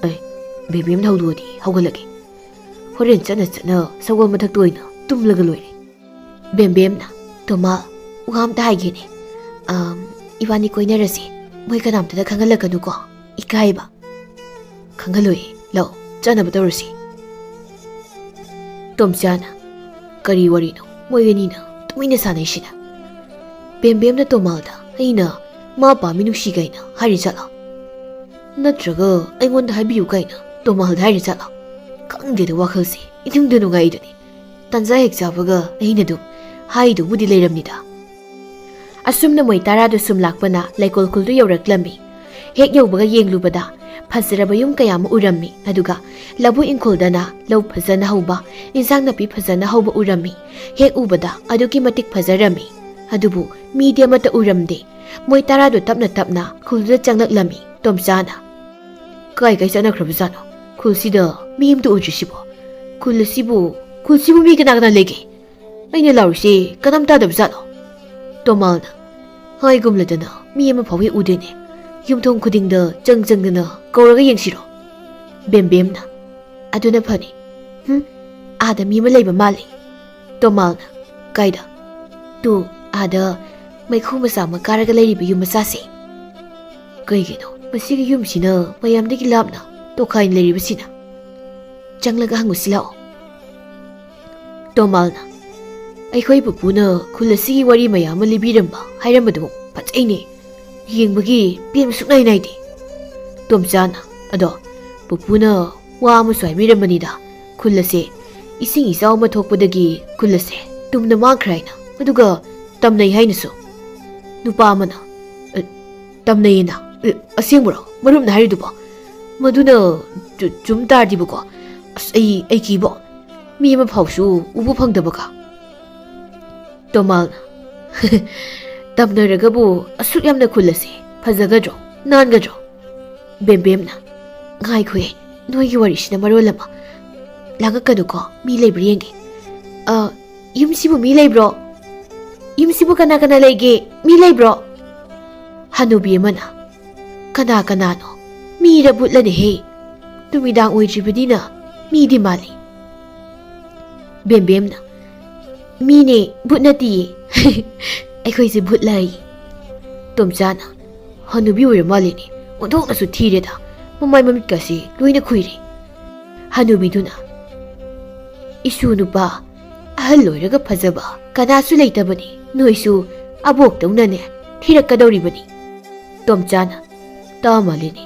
ꯑꯦ, ꯕꯦꯝꯕꯦꯝꯅ ꯍꯧꯗꯣꯛꯑꯗꯤ ꯍꯧꯒꯠꯂꯒꯦ꯫ ꯍꯣꯔꯦꯟ ꯆꯠꯅ ꯆꯠꯅ ꯁꯒꯣꯜ ꯃꯊꯛꯇ ꯑꯣꯏꯅ ꯇꯨꯝꯂꯒ ꯂꯣꯏꯔꯦ꯫ ꯕꯦꯝꯕꯦꯝꯅ, "ꯇꯣꯃꯥ, ꯋꯥ ꯑꯝꯇ ꯍꯥꯏꯒꯦꯅꯦ꯫ ꯑꯝ, ꯏꯕꯥꯅꯤ ꯀꯣꯏꯅꯔꯁꯤ꯫ ꯃꯣꯏ ꯀꯅꯥꯝꯇꯗ ꯈꯪꯍꯜꯂꯛꯀꯅꯨꯀꯣ꯫ ꯏꯀꯥꯏꯕ꯫" "ꯈꯪꯍꯜꯂꯣꯏ꯫ ꯂꯥꯛꯑꯣ, ꯆꯠꯅꯕ ꯇꯧꯔꯁꯤ꯫" ꯇꯣꯝꯆꯥꯅ, "ꯀꯔꯤ ꯋꯥꯔꯤꯅꯣ ꯃꯣꯏ ꯑꯅꯤꯅ ꯇꯨꯃꯤꯟꯅ ꯁꯥꯟꯅꯩꯁꯤꯅ?" ꯕꯦꯝꯕꯦꯝꯅ ꯇꯣꯃꯥꯜꯗ ꯑꯩꯅ ꯃꯥ ꯄꯥꯝꯃꯤ ꯅꯨꯡꯁꯤ ꯀꯥꯏꯅ ꯍꯥꯏꯔꯤ ꯖꯥꯠꯂꯣ? ꯅꯠꯇ꯭ꯔꯒ ꯑꯩꯉꯣꯟꯗ ꯍꯥꯏꯕꯤꯌꯨ ꯀꯥꯏꯅ ꯇꯣꯃꯥꯜꯗ ꯍꯥꯏꯔꯤ ꯖꯥꯠꯂꯣ? ꯈꯪꯗꯦꯗ, ꯋꯥꯈꯜꯁꯦ ꯏꯅꯨꯡꯗ ꯅꯨꯡꯉꯥꯏꯗꯨꯅꯤ꯫ ꯇꯟꯖꯥ ꯍꯦꯛ ꯆꯥꯕꯒ ꯑꯩꯅ ꯑꯗꯨꯝ ꯍꯥꯏꯗꯧꯕꯨꯗꯤ ꯂꯩꯔꯝꯅꯤꯗ꯫ ꯑꯁꯨꯝꯅ ꯃꯣꯏ ꯇꯔꯥꯗꯨ ꯁꯨꯝ ꯂꯥꯛꯄꯅ ꯂꯩꯀꯣꯜ ꯈꯨꯜꯗꯨ ꯌꯧꯔꯛꯂꯝꯃꯤ꯫ ꯍꯦꯛ ꯌꯧꯕꯒ ꯌꯦꯡꯂꯨꯕꯗ ꯐꯖꯔꯕ ꯌꯨꯝ ꯀꯌꯥ ꯑꯃ ꯎꯔꯝꯃꯤ꯫ ꯑꯗꯨꯒ ꯂꯧꯕꯨꯛ ꯏꯪꯈꯣꯜꯗꯅ ꯂꯧ ꯐꯖꯅ ꯍꯧꯕ, ꯏꯟꯁꯥꯡ ꯅꯥꯄꯤ ꯐꯖꯅ ꯍꯧꯕ ꯎꯔꯝꯃꯤ꯫ ꯍꯦꯛ ꯎꯕꯗ ꯑꯗꯨꯛꯀꯤ ꯃꯇꯤꯛ ꯐꯖꯔꯝꯃꯤ꯫ ꯑꯗꯨꯕꯨ ꯃꯤꯗꯤ ꯑꯃꯠꯇ ꯎꯔꯝꯗꯦ꯫ ꯃꯣꯏ ꯇꯔꯥꯗꯣ ꯇꯞꯅ ꯇꯞꯅ ꯈꯨꯜꯗꯨꯗ ꯆꯪꯂꯛꯂꯝꯃꯤ꯫ ꯇꯣꯝꯆꯥꯅ, "ꯀꯥꯏ ꯀꯥꯏ ꯆꯠꯅꯈ꯭ꯔꯕꯖꯥꯠꯅꯣ? ꯈꯨꯜꯁꯤꯗ ꯃꯤ ꯑꯃꯇ ꯎꯗ꯭ꯔꯤꯁꯤꯕꯣ? ꯈꯨꯜ ꯑꯁꯤꯕꯨ, ꯈꯨꯜꯁꯤꯕꯨ ꯃꯤ ꯀꯅꯥ ꯀꯅꯥ ꯂꯩꯒꯦ? ꯑꯩꯅ ꯂꯥꯎꯔꯤꯁꯦ ꯀꯅꯥꯝ ꯇꯥꯗꯕꯖꯥꯠꯂꯣ?" ꯇꯣꯃꯥꯜꯅ, "ꯍꯥꯏꯒꯨꯝꯂꯗꯅ ꯃꯤ ꯑꯃ ꯐꯥꯎ ꯍꯦꯛ ꯎꯗꯦꯅꯦ꯫ ꯌꯨꯝꯊꯣꯡ ꯈꯨꯗꯤꯡꯗ ꯆꯪ ꯆꯪꯗꯅ ꯀꯧꯔꯒ ꯌꯦꯡꯁꯤꯔꯣ?" ꯕꯦꯝꯕꯦꯝꯅ, "ꯑꯗꯨꯅ ꯐꯅꯤ꯫ ꯍꯨꯝ, ꯑꯥꯗ ꯃꯤ ꯑꯃ ꯂꯩꯕ ꯃꯥꯜꯂꯤ꯫" ꯇꯣꯃꯥꯜꯅ, "ꯀꯥꯏꯗ?" "ꯇꯨ, ꯑꯥꯗ ꯃꯩꯈꯨ ꯃꯆꯥ ꯑꯃ ꯀꯥꯔꯒ ꯂꯩꯔꯤꯕ ꯌꯨꯝ ꯃꯆꯥꯁꯦ꯫ ꯀꯩꯒꯤꯅꯣ ꯃꯁꯤꯒꯤ ꯌꯨꯝꯁꯤꯅ ꯃꯌꯥꯝꯗꯒꯤ ꯂꯥꯞꯅ ꯇꯣꯈꯥꯏꯅ ꯂꯩꯔꯤꯕꯁꯤꯅ? ꯆꯪꯂꯒ ꯍꯪꯉꯨꯁꯤ ꯂꯥꯛꯑꯣ꯫" ꯇꯣꯃꯥꯜꯅ, "ꯑꯩꯈꯣꯏ ꯄꯨꯄꯨꯅ ꯈꯨꯜ ꯑꯁꯤꯒꯤ ꯋꯥꯔꯤ ꯃꯌꯥꯝ ꯑꯃ ꯂꯤꯕꯤꯔꯝꯕ ꯍꯥꯏꯔꯝꯕꯗꯨ ꯐꯖꯩꯅꯦ꯫ ꯌꯦꯡꯕꯒꯤ ꯄꯦꯟꯕ ꯁꯨꯛꯅꯥꯏ ꯅꯥꯏꯗꯦ꯫" ꯇꯣꯝꯆꯥꯅ, "ꯑꯗꯣ ꯄꯨꯄꯨꯅ ꯋꯥ ꯑꯃꯁꯨ ꯍꯥꯏꯕꯤꯔꯝꯕꯅꯤꯗ, ꯈꯨꯜ ꯑꯁꯦ ꯏꯁꯤꯡ ꯏꯆꯥꯎ ꯑꯃ ꯊꯣꯛꯄꯗꯒꯤ ꯈꯨꯜ ꯑꯁꯦ ꯇꯨꯝꯅ ꯃꯥꯡꯈ꯭ꯔꯦ ꯍꯥꯏꯅ, ꯑꯗꯨꯒ ꯇꯝꯅꯩ ꯍꯥꯏꯅꯁꯨ꯫" ꯅꯨꯄꯥ ꯑꯃꯅ, "ꯑ, ꯇꯝꯅꯩꯌꯦꯅ? ꯑ, ꯑꯁꯦꯡꯕꯔꯣ ꯃꯔꯨꯞꯅ ꯍꯥꯏꯔꯤꯗꯨꯕꯣ? ꯃꯗꯨꯅ ꯆꯨ-, ꯆꯨꯝ ꯇꯥꯔꯗꯤꯕꯀꯣ, ꯑꯁ, ꯑꯩ, ꯑꯩ ꯀꯤꯕꯣ꯫ ꯃꯤ ꯑꯃ ꯐꯥꯎꯁꯨ ꯎꯕ ꯐꯪꯗꯕꯒ꯫" ꯇꯣꯃꯥꯜꯅ, "ꯇꯝꯅꯔꯒꯕꯨ ꯑꯁꯨꯛ ꯌꯥꯝꯅ ꯈꯨꯜ ꯑꯁꯦ ꯐꯖꯒꯗ꯭ꯔꯣ, ꯅꯥꯟꯒꯗ꯭ꯔꯣ?" ꯕꯦꯝꯕꯦꯝꯅ, "ꯉꯥꯏꯈꯣꯍꯦ, ꯅꯣꯏꯒꯤ ꯋꯥꯔꯤꯁꯤꯅ ꯃꯔꯣꯜ ꯑꯃ꯫ ꯂꯥꯡꯉꯛꯀꯅꯨꯀꯣ, ꯃꯤ ꯂꯩꯕ꯭ꯔꯥ ꯌꯦꯡꯒꯦ꯫ ꯑ, ꯌꯨꯝꯁꯤꯕꯨ ꯃꯤ ꯂꯩꯕ꯭ꯔꯣ? ꯌꯨꯝꯁꯤꯕꯨ ꯀꯅꯥ ꯀꯅꯥ ꯂꯩꯒꯦ? ꯃꯤ ꯂꯩꯕ꯭ꯔꯣ?" ꯍꯅꯨꯕꯤ ꯑꯃꯅ, "ꯀꯅꯥ ꯀꯅꯥꯅꯣ? ꯃꯤꯔ ꯕꯨꯠꯂꯅꯦꯍꯦ? ꯅꯨꯃꯤꯗꯥꯡ ꯑꯣꯏꯗ꯭ꯔꯤꯕꯅꯤꯅ ꯃꯤꯗꯤ ꯃꯥꯜꯂꯤ꯫" ꯕꯦꯝꯕꯦꯝꯅ, "ꯃꯤꯅꯦ, ꯚꯨꯠ ꯅꯠꯇꯤꯌꯦ꯫ ꯑꯩꯈꯣꯏꯁꯦ ꯚꯨꯠ ꯂꯥꯏꯌꯦ꯫" ꯇꯣꯝꯆꯥꯅ, "ꯍꯅꯨꯕꯤ ꯑꯣꯏꯔ ꯃꯥꯜꯂꯦꯅꯦ, ꯑꯣꯟꯊꯣꯛꯅꯁꯨ ꯊꯤꯔꯦꯗ, ꯃꯃꯥꯏ ꯃꯃꯤꯠꯀꯁꯦ ꯂꯣꯏꯅ ꯈꯨꯏꯔꯦ꯫" ꯍꯅꯨꯕꯤꯗꯨꯅ, "ꯏꯁꯨ ꯅꯨꯄꯥ, ꯑꯍꯜ ꯑꯣꯏꯔꯒ ꯐꯖꯕ ꯀꯅꯥꯁꯨ ꯂꯩꯇꯕꯅꯤ, ꯅꯣꯏꯁꯨ ꯑꯕꯣꯛꯇꯧꯅꯅꯦ ꯊꯤꯔꯛꯀꯗꯧꯔꯤꯕꯅꯤ꯫" ꯇꯣꯝꯆꯥꯅ, "ꯇꯥ ꯃꯥꯜꯂꯦꯅꯦ,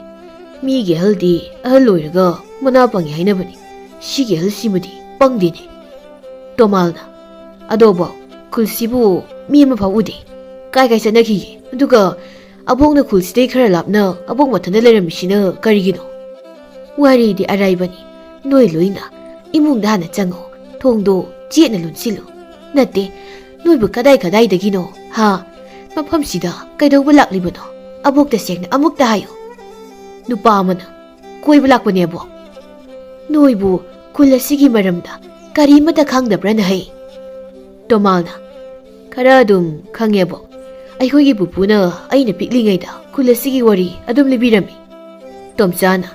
ꯃꯤꯒꯤ ꯑꯍꯜꯗꯤ ꯑꯍꯜ ꯑꯣꯏꯔꯒ ꯃꯅꯥ ꯄꯪꯉꯤ ꯍꯥꯏꯅꯕꯅꯤ, ꯁꯤꯒꯤ ꯑꯍꯜꯁꯤꯃꯗꯤ ꯄꯪꯗꯦꯅꯦ꯫" ꯇꯣꯃꯥꯜꯅ, "ꯑꯗꯣꯕꯣ, ꯈꯨꯜꯁꯤꯕꯨ ꯃꯤ ꯑꯃꯐꯥꯎ ꯎꯗꯦ꯫ ꯀꯥꯏ ꯀꯥꯏ ꯆꯠꯅꯈꯤꯒꯦ? ꯑꯗꯨꯒ ꯑꯕꯣꯛꯅ ꯈꯨꯜꯁꯤꯗꯩ ꯈꯔ ꯂꯥꯞꯅ ꯑꯕꯣꯛ ꯃꯊꯟꯇ ꯂꯩꯔꯝꯃꯤꯁꯤꯅ ꯀꯔꯤꯒꯤꯅꯣ? ꯋꯥꯔꯤꯗꯤ ꯑꯔꯥꯏꯕꯅꯤ꯫ ꯅꯣꯏ ꯂꯣꯏꯅ ꯏꯃꯨꯡꯗ ꯍꯥꯟꯅ ꯆꯪꯉꯣ꯫ ꯊꯣꯡꯗꯣ ꯆꯦꯠꯅ ꯂꯣꯟꯁꯤꯜꯂꯨ꯫ ꯅꯠꯇꯦ, ꯅꯣꯏꯕꯨ ꯀꯗꯥꯏ ꯀꯗꯥꯏꯗꯒꯤꯅꯣ? ꯍꯥ? ꯃꯐꯝꯁꯤꯗ ꯀꯩꯗꯧꯕ ꯂꯥꯛꯂꯤꯕꯅꯣ? ꯑꯕꯣꯛ ꯇꯁꯦꯡꯅ ꯑꯃꯨꯛꯇ ꯍꯥꯏꯌꯨ꯫ ꯅꯨꯄꯥ ꯑꯃꯅ, "ꯀꯣꯏꯕ ꯂꯥꯛꯄꯅꯦ, ꯑꯕꯣꯛ"꯫ "ꯅꯣꯏꯕꯨ ꯈꯨꯜ ꯑꯁꯤꯒꯤ ꯃꯔꯝꯗ ꯀꯔꯤꯃꯠꯇ ꯈꯪꯗꯕ꯭ꯔꯥ, ꯅꯍꯩ?" ꯇꯣꯃꯥꯜꯅ, "ꯈꯔ ꯑꯗꯨꯝ ꯈꯪꯉꯦꯕꯣ꯫ ꯑꯩꯈꯣꯏꯒꯤ ꯄꯨꯄꯨꯅ ꯑꯩꯅ ꯄꯤꯛꯂꯤꯉꯩꯗ ꯈꯨꯜ ꯑꯁꯤꯒꯤ ꯋꯥꯔꯤ ꯑꯗꯨꯝ ꯂꯤꯕꯤꯔꯝꯃꯤ꯫" ꯇꯣꯝꯆꯥꯅ,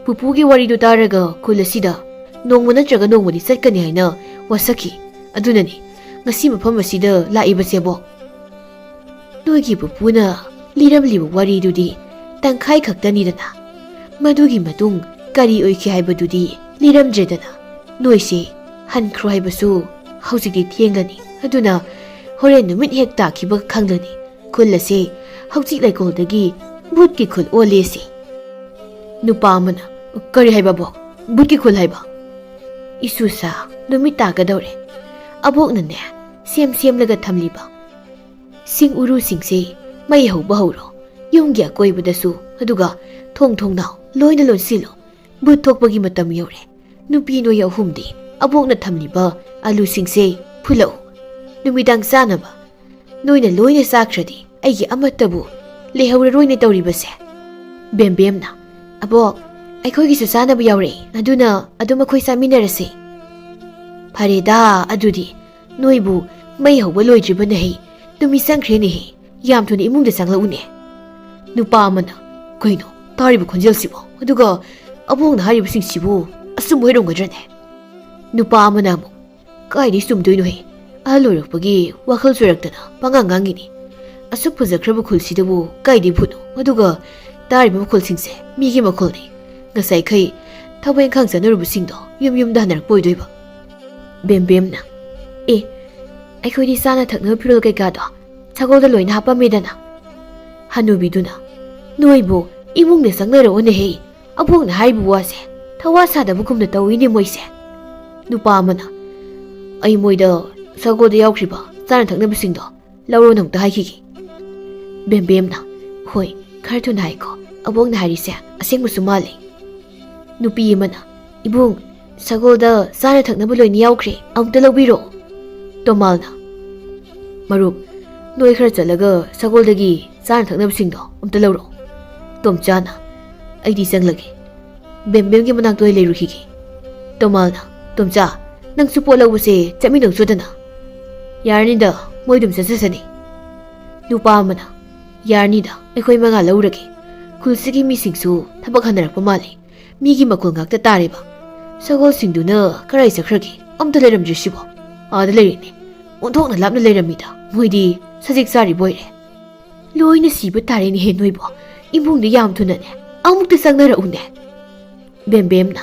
"ꯄꯨꯄꯨꯒꯤ ꯋꯥꯔꯤꯗꯨ ꯇꯥꯔꯒ ꯈꯨꯜ ꯑꯁꯤꯗ ꯅꯣꯡꯃ ꯅꯠꯇ꯭ꯔꯒ ꯅꯣꯡꯃꯗꯤ ꯆꯠꯀꯅꯤ ꯍꯥꯏꯅ ꯋꯥꯁꯛꯈꯤ꯫ ꯑꯗꯨꯅꯅꯤ ꯉꯁꯤ ꯃꯐꯝ ꯑꯁꯤꯗ ꯂꯥꯛꯏꯕꯁꯦꯕꯣ꯫" ꯅꯣꯏꯒꯤ ꯄꯨꯄꯨꯅ ꯂꯤꯔꯝꯂꯤꯕ ꯋꯥꯔꯤꯗꯨꯗꯤ ꯇꯪꯈꯥꯏ ꯈꯛꯇꯅꯤꯗꯅ꯫ ꯃꯗꯨꯒꯤ ꯃꯇꯨꯡ ꯀꯔꯤ ꯑꯣꯏꯈꯤ ꯍꯥꯏꯕꯗꯨꯗꯤ ꯂꯤꯔꯝꯗ꯭ꯔꯦꯗꯅ꯫ ꯅꯣꯏꯁꯦ ꯍꯟꯈ꯭ꯔꯣ ꯍꯥꯏꯕꯁꯨ ꯍꯧꯖꯤꯛꯇꯤ ꯊꯦꯡꯂꯅꯤ꯫ ꯑꯗꯨꯅ ꯍꯣꯔꯦꯟ ꯅꯨꯃꯤꯠ ꯍꯦꯛ ꯇꯥꯈꯤꯕ ꯈꯪꯂꯅꯤ꯫ ꯈꯨꯜ ꯑꯁꯦ ꯍꯧꯖꯤꯛ ꯂꯩꯀꯣꯜꯗꯒꯤ ꯚꯨꯠꯀꯤ ꯈꯨꯜ ꯑꯣꯜꯂꯦꯁꯦ꯫ ꯅꯨꯄꯥ ꯑꯃꯅ, "ꯀꯔꯤ ꯍꯥꯏꯕ, ꯑꯕꯣꯛ? ꯚꯨꯠꯀꯤ ꯈꯨꯜ ꯍꯥꯏꯕ?" "ꯏꯁꯨꯁꯥ, ꯅꯨꯃꯤꯠ ꯇꯥꯒꯗꯧꯔꯦ꯫ ꯑꯕꯣꯛꯅꯅꯦ, ꯁꯦꯝ ꯁꯦꯝꯂꯒ ꯊꯝꯂꯤꯕ ꯁꯤꯡ ꯎꯔꯨꯁꯤꯡꯁꯦ ꯃꯩ ꯍꯧꯕ ꯍꯧꯔꯣ꯫ ꯌꯨꯝꯒꯤ ꯑꯀꯣꯏꯕꯗꯁꯨ, ꯑꯗꯨꯒ ꯊꯣꯡ ꯊꯣꯡꯅꯥꯎ ꯂꯣꯏꯅ ꯂꯣꯟꯁꯤꯜꯂꯣ꯫ ꯚꯨꯠ ꯊꯣꯛꯄꯒꯤ ꯃꯇꯝ ꯌꯧꯔꯦ꯫ ꯅꯨꯄꯤ ꯅꯣꯏ ꯑꯍꯨꯝꯗꯤ ꯑꯕꯣꯛꯅ ꯊꯝꯂꯤꯕ ꯑꯂꯨꯁꯤꯡꯁꯦ ꯐꯨꯜꯂꯛꯎ꯫ ꯅꯨꯃꯤꯗꯥꯡ ꯆꯥꯅꯕ ꯅꯣꯏꯅ ꯂꯣꯏꯅ ꯆꯥꯈ꯭ꯔꯗꯤ ꯑꯩꯒꯤ ꯑꯃꯠꯇꯕꯨ ꯂꯩꯍꯧꯔꯔꯣꯏꯅꯦ ꯇꯧꯔꯤꯕꯁꯦ꯫" ꯕꯦꯝꯕꯦꯝꯅ, "ꯑꯕꯣꯛ, ꯑꯩꯈꯣꯏꯒꯤꯁꯨ ꯆꯥꯅꯕ ꯌꯥꯎꯔꯛꯏ, ꯑꯗꯨꯅ ꯑꯗꯨꯝ ꯑꯩꯈꯣꯏ ꯆꯥꯃꯤꯟꯅꯔꯁꯤ꯫" "ꯐꯔꯦꯗ, ꯑꯗꯨꯗꯤ ꯅꯣꯏꯕꯨ ꯃꯩ ꯍꯧꯕ ꯂꯣꯏꯗ꯭ꯔꯤꯕ ꯅꯍꯩ ꯅꯨꯃꯤꯠ ꯆꯪꯈ꯭ꯔꯦꯅꯦꯍꯦ꯫ ꯌꯥꯝ ꯊꯨꯅ ꯏꯃꯨꯡꯗ ꯆꯪꯂꯛꯎꯅꯦ꯫" ꯅꯨꯄꯥ ꯑꯃꯅ, "ꯀꯩꯅꯣ ꯇꯥꯔꯤꯕ ꯈꯣꯟꯖꯦꯜꯁꯤꯕꯣ? ꯑꯗꯨꯒ ꯑꯕꯣꯛꯅ ꯍꯥꯏꯔꯤꯕꯁꯤꯡꯁꯤꯕꯨ ꯑꯆꯨꯝꯕ ꯑꯣꯏꯔꯝꯒꯗ꯭ꯔꯅꯦ?" ꯅꯨꯄꯥ ꯑꯃꯅ ꯑꯃꯨꯛ, "ꯀꯥꯏꯗꯩ ꯆꯨꯝꯗꯣꯏꯅꯣꯍꯦ? ꯑꯍꯜ ꯑꯣꯏꯔꯛꯄꯒꯤ ꯋꯥꯈꯜ ꯆꯣꯏꯔꯛꯇꯅ ꯄꯉꯥꯡ ꯉꯥꯡꯉꯤꯅꯤ꯫ ꯑꯁꯨꯛ ꯐꯖꯈ꯭ꯔꯕ ꯈꯨꯜꯁꯤꯗꯕꯨ ꯀꯥꯏꯗꯩ ꯚꯨꯠꯅꯣ? ꯑꯗꯨꯒ ꯇꯥꯔꯤꯕ ꯃꯈꯣꯜꯁꯤꯡꯁꯦ ꯃꯤꯒꯤ ꯃꯈꯣꯜꯅꯤ꯫ ꯉꯁꯥꯏꯈꯩ ꯊꯕꯛ ꯏꯪꯈꯥꯡ ꯆꯠꯅꯔꯨꯕꯁꯤꯡꯗꯣ ꯌꯨꯝ ꯌꯨꯝꯗ ꯍꯟꯅꯔꯛꯄ ꯑꯣꯏꯗꯣꯏꯕ꯫" ꯕꯦꯝꯕꯦꯝꯅ, "ꯑꯦ, ꯑꯩꯈꯣꯏꯗꯤ ꯆꯥꯅ ꯊꯛꯅꯕ ꯐꯤꯔꯣꯜ ꯀꯩꯀꯥꯗꯣ ꯁꯒꯣꯜꯗ ꯂꯣꯏꯅ ꯍꯥꯞꯄꯝꯃꯦꯗꯅ꯫" ꯍꯅꯨꯕꯤꯗꯨꯅ, "ꯅꯣꯏꯕꯨ ꯏꯃꯨꯡꯗ ꯆꯪꯅꯔꯛꯑꯣꯅꯦꯍꯦ꯫ ꯑꯕꯣꯛꯅ ꯍꯥꯏꯔꯤꯕ ꯋꯥꯁꯦ ꯊꯋꯥ ꯁꯥꯗꯕꯒꯨꯝꯅ ꯇꯧꯏꯅꯦ ꯃꯣꯏꯁꯦ꯫" ꯅꯨꯄꯥ ꯑꯃꯅ, "ꯑꯩ ꯃꯣꯏꯗ ꯁꯒꯣꯜꯗ ꯌꯥꯎꯈ꯭ꯔꯤꯕ ꯆꯥꯅ ꯊꯛꯅꯕꯁꯤꯡꯗꯣ ꯂꯧꯔꯣꯅ ꯑꯃꯨꯛꯇ ꯍꯥꯏꯈꯤꯒꯦ꯫" ꯕꯦꯝꯕꯦꯝꯅ, "ꯍꯣꯏ, ꯈꯔ ꯊꯨꯅ ꯍꯥꯏꯀꯣ, ꯑꯕꯣꯛꯅ ꯍꯥꯏꯔꯤꯁꯦ ꯑꯁꯦꯡꯕꯁꯨ ꯃꯥꯜꯂꯦ"꯫ ꯅꯨꯄꯤ ꯑꯃꯅ, "ꯏꯕꯨꯡ, ꯁꯒꯣꯜꯗ ꯆꯥꯅ ꯊꯛꯅꯕ ꯂꯣꯏꯅ ꯌꯥꯎꯈ꯭ꯔꯦ, ꯑꯃꯨꯛꯇ ꯂꯧꯕꯤꯔꯣ"꯫ ꯇꯣꯃꯥꯜꯅ, "ꯃꯔꯨꯞ, ꯅꯣꯏ ꯈꯔ ꯆꯠꯂꯒ ꯁꯒꯣꯜꯗꯒꯤ ꯆꯥꯅ ꯊꯛꯅꯕꯁꯤꯡꯗꯣ ꯑꯝꯇ ꯂꯧꯔꯛꯑꯣ"꯫ ꯇꯣꯝꯆꯥꯅ, "ꯑꯩꯗꯤ ꯆꯪꯂꯒꯦ"꯫ ꯕꯦꯝꯕꯦꯝꯒꯤ ꯃꯅꯥꯛꯇ ꯑꯣꯏꯅ ꯂꯩꯔꯨꯈꯤꯒꯦ꯫ ꯇꯣꯃꯥꯜꯅ, "ꯇꯣꯝꯆꯥ, ꯅꯪꯁꯨ ꯄꯣꯠ ꯂꯧꯕꯁꯦ ꯆꯠꯃꯤꯟꯅꯧ ꯆꯣꯗꯅ"꯫ "ꯌꯥꯔꯅꯤꯗ, ꯃꯣꯏ ꯑꯗꯨꯝ ꯆꯠꯆꯁꯅꯤ"꯫ ꯅꯨꯄꯥ ꯑꯃꯅ, "ꯌꯥꯔꯅꯤꯗ, ꯑꯩꯈꯣꯏ ꯃꯉꯥ ꯂꯧꯔꯒꯦ꯫ ꯈꯨꯜꯁꯤꯒꯤ ꯃꯤꯁꯤꯡꯁꯨ ꯊꯕꯛ ꯍꯟꯅꯔꯛꯄ ꯃꯥꯜꯂꯤ꯫ ꯃꯤꯒꯤ ꯃꯈꯣꯜ ꯉꯥꯛꯇ ꯇꯥꯔꯦꯕ꯫ ꯁꯒꯣꯜꯁꯤꯡꯗꯨꯅ ꯀꯔꯥꯏ ꯆꯠꯈ꯭ꯔꯒꯦ? ꯑꯝꯇ ꯂꯩꯔꯝꯗ꯭ꯔꯦ ꯁꯤꯕꯣ꯫ ꯑꯥꯗ ꯂꯩꯔꯦꯅꯦ꯫ ꯑꯣꯟꯊꯣꯛꯅ ꯂꯥꯞꯅ ꯂꯩꯔꯝꯃꯤꯗ꯫ ꯃꯣꯏꯗꯤ ꯁꯖꯤꯛ ꯆꯥꯔꯤꯕ ꯑꯣꯏꯔꯦ꯫ ꯂꯣꯏꯅ ꯁꯤꯕ ꯇꯥꯔꯦꯅꯦꯍꯦ ꯅꯣꯏꯕꯣ꯫ ꯏꯃꯨꯡꯗ ꯌꯥꯝ ꯊꯨꯅꯅꯦ ꯑꯃꯨꯛꯇ ꯆꯪꯅꯔꯛꯎꯅꯦ"꯫ ꯕꯦꯝꯕꯦꯝꯅ,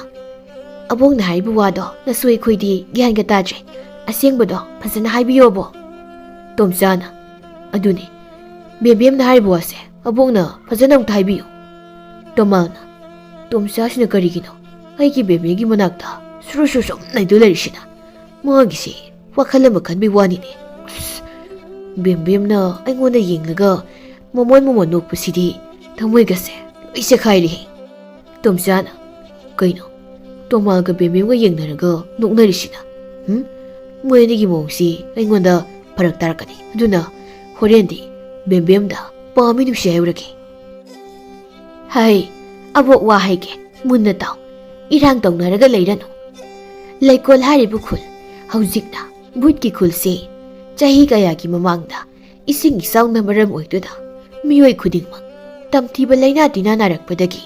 "ꯑꯕꯣꯛꯅ ꯍꯥꯏꯔꯤꯕ ꯋꯥꯗꯣ ꯅꯁꯨ ꯑꯩꯈꯣꯏꯗꯤ ꯒ꯭ꯌꯥꯟꯒ ꯇꯥꯗ꯭ꯔꯦ꯫ ꯑꯁꯦꯡꯕꯗꯣ ꯐꯖꯅ ꯍꯥꯏꯕꯤꯌꯣꯕꯣ"꯫ ꯇꯣꯝꯆꯥꯅ, "ꯑꯗꯨꯅꯦ, ꯕꯦꯝꯕꯦꯝꯅ ꯍꯥꯏꯔꯤꯕ ꯋꯥꯁꯦ ꯑꯕꯣꯛꯅ ꯐꯖꯅ ꯑꯃꯨꯛꯇ ꯍꯥꯏꯕꯤꯌꯨ"꯫ ꯇꯣꯃꯥꯜꯅ, "ꯇꯣꯝꯆꯥꯁꯤꯅ ꯀꯔꯤꯒꯤꯅꯣ ꯑꯩꯒꯤ ꯕꯦꯝꯕꯦꯝꯒꯤ ꯃꯅꯥꯛꯇ ꯁꯨꯔꯨ ꯁꯨꯔꯨ ꯁꯨꯝ ꯂꯩꯗꯨ ꯂꯩꯔꯤꯁꯤꯅ? ꯃꯥꯒꯤꯁꯤ ꯋꯥꯈꯜ ꯑꯃ ꯈꯟꯕꯒꯤ ꯋꯥꯅꯤꯅꯦ꯫ ꯑꯁ, ꯕꯦꯝꯕꯦꯝꯅ ꯑꯩꯉꯣꯟꯗ ꯌꯦꯡꯂꯒ ꯃꯃꯣꯟ ꯃꯃꯣꯟ ꯅꯣꯛꯄꯁꯤꯗꯤ ꯊꯃꯣꯏꯒꯁꯦ ꯂꯣꯏ ꯆꯦꯈꯥꯏꯔꯦꯍꯦ"꯫ ꯇꯣꯝꯆꯥꯅ, "ꯀꯩꯅꯣ, ꯇꯣꯃꯥꯜꯒ ꯕꯦꯝꯕꯦꯝꯒ ꯌꯦꯡꯅꯔꯒ ꯅꯣꯛꯅꯔꯤꯁꯤꯅ? ꯎꯝ? ꯃꯣꯏ ꯑꯅꯤꯒꯤ ꯃꯑꯣꯡꯁꯤ ꯑꯩꯉꯣꯟꯗ ꯐꯔꯛ ꯇꯥꯔꯛꯀꯅꯤ꯫ ꯑꯗꯨꯅ ꯍꯣꯔꯦꯟꯗꯤ ꯕꯦꯝꯕꯦꯝꯗ ꯄꯥꯝꯃꯤ ꯅꯨꯡꯁꯤ ꯍꯥꯏꯍꯧꯔꯒꯦ"꯫ ꯍꯩ, ꯑꯕꯣꯛ ꯋꯥ ꯍꯥꯏꯒꯦ, ꯃꯨꯟꯅ ꯇꯥꯎ꯫ ꯏꯔꯥꯡ ꯇꯧꯅꯔꯒ ꯂꯩꯔꯅꯨ꯫ ꯂꯩꯀꯣꯜ ꯍꯥꯏꯔꯤꯕ ꯈꯨꯜ, ꯍꯧꯖꯤꯛꯅ ꯚꯨꯠꯀꯤ ꯈꯨꯜꯁꯤ, ꯆꯍꯤ ꯀꯌꯥꯒꯤ ꯃꯃꯥꯡꯗ ꯏꯁꯤꯡ ꯏꯆꯥꯎꯅ ꯃꯔꯝ ꯑꯣꯏꯗꯨꯅ ꯃꯤꯑꯣꯏ ꯈꯨꯗꯤꯡꯃꯛ ꯇꯝꯊꯤꯕ ꯂꯥꯏꯅꯥ ꯇꯤꯟꯅꯥ ꯅꯥꯔꯛꯄꯗꯒꯤ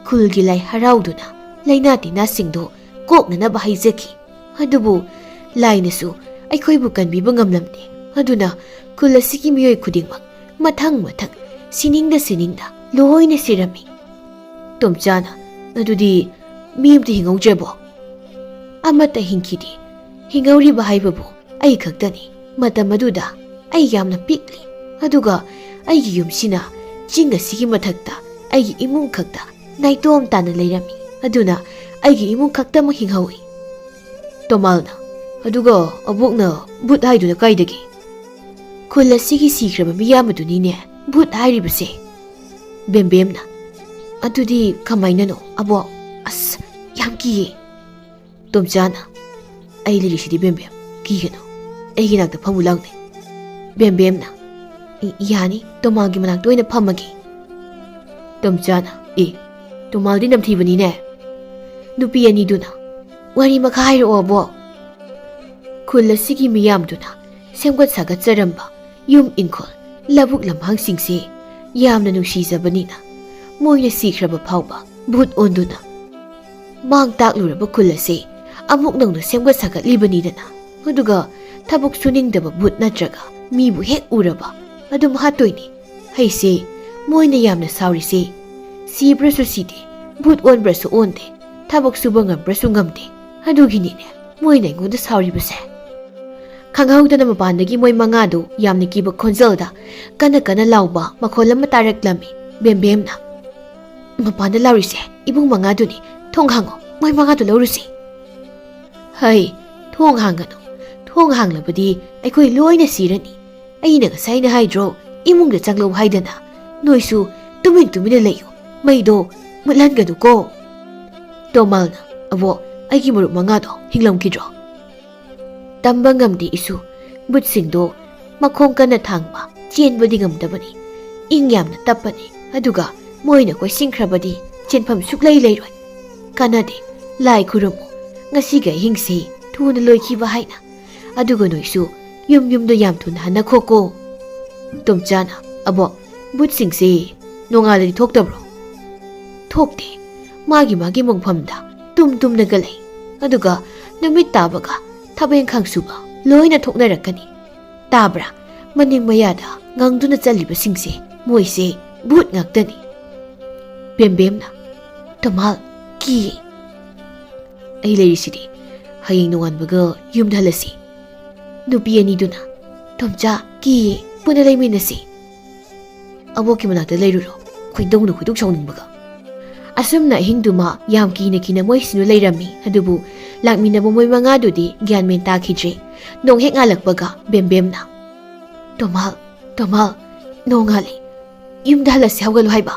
ꯈꯨꯜꯒꯤ ꯂꯥꯏ ꯍꯔꯥꯎꯗꯨꯅ ꯂꯥꯏꯅꯥ ꯇꯤꯟꯅꯥꯁꯤꯡꯗꯨ ꯀꯣꯛꯅꯅꯕ ꯍꯥꯏꯖꯈꯤ꯫ ꯑꯗꯨꯕꯨ ꯂꯥꯏꯅꯁꯨ ꯑꯩꯈꯣꯏꯕꯨ ꯀꯟꯕꯤꯕ ꯉꯝꯂꯝꯗꯦ꯫ ꯑꯗꯨꯅ ꯈꯨꯜ ꯑꯁꯤꯒꯤ ꯃꯤꯑꯣꯏ ꯈꯨꯗꯤꯡꯃꯛ ꯃꯊꯪ ꯃꯊꯪ ꯁꯤꯅꯤꯡꯗ ꯁꯤꯅꯤꯡꯗ ꯂꯣꯏꯅ ꯁꯤꯔꯝꯃꯤ꯫ ꯇꯣꯝꯆꯥꯅ, "ꯑꯗꯨꯗꯤ ꯃꯤ ꯑꯃꯇ ꯍꯤꯡꯍꯧꯗ꯭ꯔꯦꯕꯣ?" "ꯑꯃꯠꯇ ꯍꯤꯡꯈꯤꯗꯦ꯫ ꯍꯤꯡꯍꯧꯔꯤꯕ ꯍꯥꯏꯕꯕꯨ ꯑꯩ ꯈꯛꯇꯅꯤ꯫ ꯃꯇꯝ ꯑꯗꯨꯗ ꯑꯩ ꯌꯥꯝꯅ ꯄꯤꯛꯂꯤ꯫ ꯑꯗꯨꯒ ꯑꯩꯒꯤ ꯌꯨꯝꯁꯤꯅ ꯆꯤꯡ ꯑꯁꯤꯒꯤ ꯃꯊꯛꯇ ꯑꯩꯒꯤ ꯏꯃꯨꯡ ꯈꯛꯇ ꯅꯥꯏꯇꯣꯝ ꯇꯥꯅ ꯂꯩꯔꯝꯃꯤ꯫ ꯑꯗꯨꯅ ꯑꯩꯒꯤ ꯏꯃꯨꯡ ꯈꯛꯇꯃꯛ ꯍꯤꯡꯍꯧꯏ"꯫ ꯇꯣꯃꯥꯜꯅ, "ꯑꯗꯨꯒ ꯑꯕꯣꯛꯅ ꯚꯨꯠ ꯍꯥꯏꯗꯨꯅ ꯀꯥꯏꯗꯒꯤ?" "ꯈꯨꯜ ꯑꯁꯤꯒꯤ ꯁꯤꯈ꯭ꯔꯕ ꯃꯤꯌꯥꯝ ꯑꯗꯨꯅꯤꯅꯦ ꯚꯨꯠ ꯍꯥꯏꯔꯤꯕꯁꯦ?" ꯕꯦꯝꯕꯦꯝꯅ, "ꯑꯗꯨꯗꯤ ꯀꯃꯥꯏꯅꯅꯣ ꯑꯕꯣꯛ? ꯑꯁ, ꯌꯥꯝ ꯀꯤꯌꯦ꯫" ꯇꯣꯝꯆꯥꯅ, "ꯑꯩ ꯂꯩꯔꯤꯁꯤꯗꯤ ꯕꯦꯝꯕꯦꯝ, ꯀꯤꯒꯅꯨ꯫ ꯑꯩꯒꯤ ꯅꯥꯛꯇ ꯐꯝꯃꯨ ꯂꯥꯎꯅꯦ꯫" ꯕꯦꯝꯕꯦꯝꯅ, "ꯏ-, ꯌꯥꯅꯤ, ꯇꯣꯃꯥꯒꯤ ꯃꯅꯥꯛꯇ ꯑꯣꯏꯅ ꯐꯝꯃꯒꯦ꯫" ꯇꯣꯝꯆꯥꯅ, "ꯑꯦ, ꯇꯣꯃꯥꯜꯗꯤ ꯅꯝꯊꯤꯕꯅꯤꯅꯦ꯫" ꯅꯨꯄꯤ ꯑꯅꯤꯗꯨꯅ, "ꯋꯥꯔꯤ ꯃꯈꯥ ꯍꯥꯏꯔꯛꯑꯣ, ꯑꯕꯣꯛ꯫" ꯈꯨꯜ ꯑꯁꯤꯒꯤ ꯃꯤꯌꯥꯝꯗꯨꯅ ꯁꯦꯝꯒꯠ ꯁꯥꯒꯠꯆꯔꯝꯕ ꯌꯨꯝ ꯏꯪꯈꯣꯜ, ꯂꯧꯕꯨꯛ ꯂꯝꯍꯥꯡꯁꯤꯡꯁꯦ ꯌꯥꯝꯅ ꯅꯨꯡꯁꯤꯖꯕꯅꯤꯅ, ꯃꯣꯏꯅ ꯁꯤꯈ꯭ꯔꯕ ꯐꯥꯎꯕ ꯚꯨꯠ ꯑꯣꯟꯗꯨꯅ ꯃꯥꯡ ꯇꯥꯛꯂꯨꯔꯕ ꯈꯨꯜ ꯑꯁꯦ ꯑꯃꯨꯛ ꯅꯧꯅ ꯁꯦꯝꯒꯠ ꯁꯥꯒꯠꯂꯤꯕꯅꯤꯗꯅ꯫ ꯑꯗꯨꯒ ꯊꯕꯛ ꯁꯨꯅꯤꯡꯗꯕ ꯚꯨꯠ ꯅꯠꯇ꯭ꯔꯒ ꯃꯤꯕꯨ ꯍꯦꯛ ꯎꯔꯕ ꯑꯗꯨꯝ ꯍꯥꯠꯇꯣꯏꯅꯤ꯫ ꯍꯩꯁꯦ, ꯃꯣꯏꯅ ꯌꯥꯝꯅ ꯁꯥꯎꯔꯤꯁꯦ, ꯁꯤꯕ꯭ꯔꯁꯨ ꯁꯤꯗꯦ, ꯚꯨꯠ ꯑꯣꯟꯕ꯭ꯔꯁꯨ ꯑꯣꯟꯗꯦ, ꯊꯕꯛ ꯁꯨꯕ ꯉꯝꯕ꯭ꯔꯁꯨ ꯉꯝꯗꯦ꯫ ꯑꯗꯨꯒꯤꯅꯤꯅꯦ ꯃꯣꯏꯅ ꯑꯩꯉꯣꯟꯗ ꯁꯥꯎꯔꯤꯕꯁꯦ꯫" ꯈꯪꯍꯧꯗꯅ ꯃꯄꯥꯟꯗꯒꯤ ꯃꯣꯏ ꯃꯉꯥꯗꯨ ꯌꯥꯝꯅ ꯀꯤꯕ ꯈꯣꯟꯖꯦꯜꯗ ꯀꯟꯅ ꯀꯟꯅ ꯂꯥꯎꯕ ꯃꯈꯣꯜ ꯑꯃ ꯇꯥꯔꯛꯂꯝꯃꯤ꯫ ꯕꯦꯝꯕꯦꯝꯅ, "ꯃꯄꯥꯟꯗ ꯂꯥꯎꯔꯤꯁꯦ ꯏꯕꯨꯡ ꯃꯉꯥꯗꯨꯅꯤ꯫ ꯊꯣꯡ ꯍꯥꯡꯉꯣ, ꯃꯣꯏ ꯃꯉꯥꯗꯨ ꯂꯧꯔꯨꯁꯤ꯫" "ꯍꯩ, ꯊꯣꯡ ꯍꯥꯡꯒꯅꯨ꯫ ꯊꯣꯡ ꯍꯥꯡꯂꯕꯗꯤ ꯑꯩꯈꯣꯏ ꯂꯣꯏꯅ ꯁꯤꯔꯅꯤ꯫ ꯑꯩꯅ ꯉꯁꯥꯏꯅ ꯍꯥꯏꯗ꯭ꯔꯣ ꯏꯃꯨꯡꯗ ꯆꯪꯂꯧ ꯍꯥꯏꯗꯅ? ꯅꯣꯏꯁꯨ ꯇꯨꯃꯤꯟ ꯇꯨꯃꯤꯟꯅ ꯂꯩꯌꯨ꯫ ꯃꯩꯗꯣ ꯃꯨꯠꯍꯟꯒꯅꯨꯀꯣ꯫" ꯇꯣꯃꯥꯜꯅ, "ꯑꯕꯣꯛ, ꯑꯩꯒꯤ ꯃꯔꯨꯞ ꯃꯉꯥꯗꯣ ꯍꯤꯡꯂꯝꯈꯤꯗ꯭ꯔꯣ?" "ꯇꯝꯕ ꯉꯝꯗꯦ ꯏꯁꯨ꯫ ꯚꯨꯠꯁꯤꯡꯗꯣ ꯃꯈꯣꯡ ꯀꯟꯅ ꯊꯥꯡꯕ, ꯆꯦꯟꯕꯗꯤ ꯉꯝꯗꯕꯅꯤ꯫ ꯏꯪ ꯌꯥꯝꯅ ꯇꯞꯄꯅꯤ꯫ ꯑꯗꯨꯒ ꯃꯣꯏꯅ ꯀꯣꯏꯁꯤꯟꯈ꯭ꯔꯕꯗꯤ ꯆꯦꯟꯐꯝ ꯁꯨꯛꯂꯩ ꯂꯩꯔꯣꯏ꯫ ꯀꯥꯟꯅꯗꯦ꯫ ꯂꯥꯏ ꯈꯨꯔꯨꯝꯃꯨ꯫ ꯉꯁꯤꯒꯤ ꯑꯍꯤꯡꯁꯤ ꯊꯨꯅ ꯂꯣꯏꯈꯤꯕ ꯍꯥꯏꯅ꯫ ꯑꯗꯨꯒ ꯅꯣꯏꯁꯨ ꯌꯨꯝ ꯌꯨꯝꯗ ꯌꯥꯝ ꯊꯨꯅ ꯍꯟꯅꯈꯣꯀꯣ꯫" ꯇꯣꯝꯆꯥꯅ, "ꯑꯕꯣꯛ, ꯚꯨꯠꯁꯤꯡꯁꯦ ꯅꯣꯡꯉꯥꯜꯂꯗꯤ ꯊꯣꯛꯇꯕ꯭ꯔꯣ?" "ꯊꯣꯛꯇꯦ꯫ ꯃꯥꯒꯤ ꯃꯥꯒꯤ ꯃꯣꯡꯐꯝꯗ ꯇꯨꯝ ꯇꯨꯝꯂꯒ ꯂꯩ꯫ ꯑꯗꯨꯒ ꯅꯨꯃꯤꯠ ꯇꯥꯕꯒ ꯊꯕꯛ ꯏꯪꯈꯥꯡ ꯁꯨꯕ ꯂꯣꯏꯅ ꯊꯣꯛꯅꯔꯛꯀꯅꯤ꯫ ꯇꯥꯕ꯭ꯔꯥ? ꯃꯅꯤꯡ ꯃꯌꯥꯗ ꯉꯪꯗꯨꯅ ꯆꯠꯂꯤꯕꯁꯤꯡꯁꯦ, ꯃꯣꯏꯁꯦ ꯚꯨꯠ ꯉꯥꯛꯇꯅꯤ꯫" ꯕꯦꯝꯕꯦꯝꯅ, "ꯇꯣꯃꯥꯜ, ꯀꯤꯌꯦ꯫" "ꯑꯩ ꯂꯩꯔꯤꯁꯤꯗꯤ꯫ ꯍꯌꯦꯡ ꯅꯣꯡꯉꯥꯟꯕꯒ ꯌꯨꯝꯗ ꯍꯜꯂꯁꯤ꯫" ꯅꯨꯄꯤ ꯑꯅꯤꯗꯨꯅ, "ꯇꯣꯝꯆꯥ, ꯀꯤꯌꯦ, ꯄꯨꯟꯅ ꯂꯩꯃꯤꯟꯅꯁꯤ꯫ ꯑꯕꯣꯛꯀꯤ ꯃꯅꯥꯛꯇ ꯂꯩꯔꯨꯔꯣ, ꯈꯣꯏꯗꯧꯅ ꯈꯣꯏꯗꯧ ꯁꯥꯎꯅꯤꯡꯕꯒ꯫" ꯑꯁꯨꯝꯅ ꯑꯍꯤꯡꯗꯨꯃ ꯌꯥꯝ ꯀꯤꯅ ꯀꯤꯅ ꯃꯣꯏꯁꯤꯡꯗꯨ ꯂꯩꯔꯝꯃꯤ꯫ ꯑꯗꯨꯕꯨ ꯂꯥꯛꯃꯤꯟꯅꯕ ꯃꯣꯏ ꯃꯉꯥꯗꯨꯗꯤ ꯒ꯭ꯌꯥꯟ ꯃꯦꯟ ꯇꯥꯈꯤꯗ꯭ꯔꯦ꯫ ꯅꯣꯡ ꯍꯦꯛ ꯉꯥꯜꯂꯛꯄꯒ ꯕꯦꯝꯕꯦꯝꯅ, "ꯇꯣꯃꯥꯜ, ꯇꯣꯃꯥꯜ, ꯅꯣꯡꯉꯥꯜꯂꯦ꯫ ꯌꯨꯝꯗ ꯍꯜꯂꯁꯤ, ꯍꯧꯒꯠꯂꯨ" ꯍꯥꯏꯕ꯫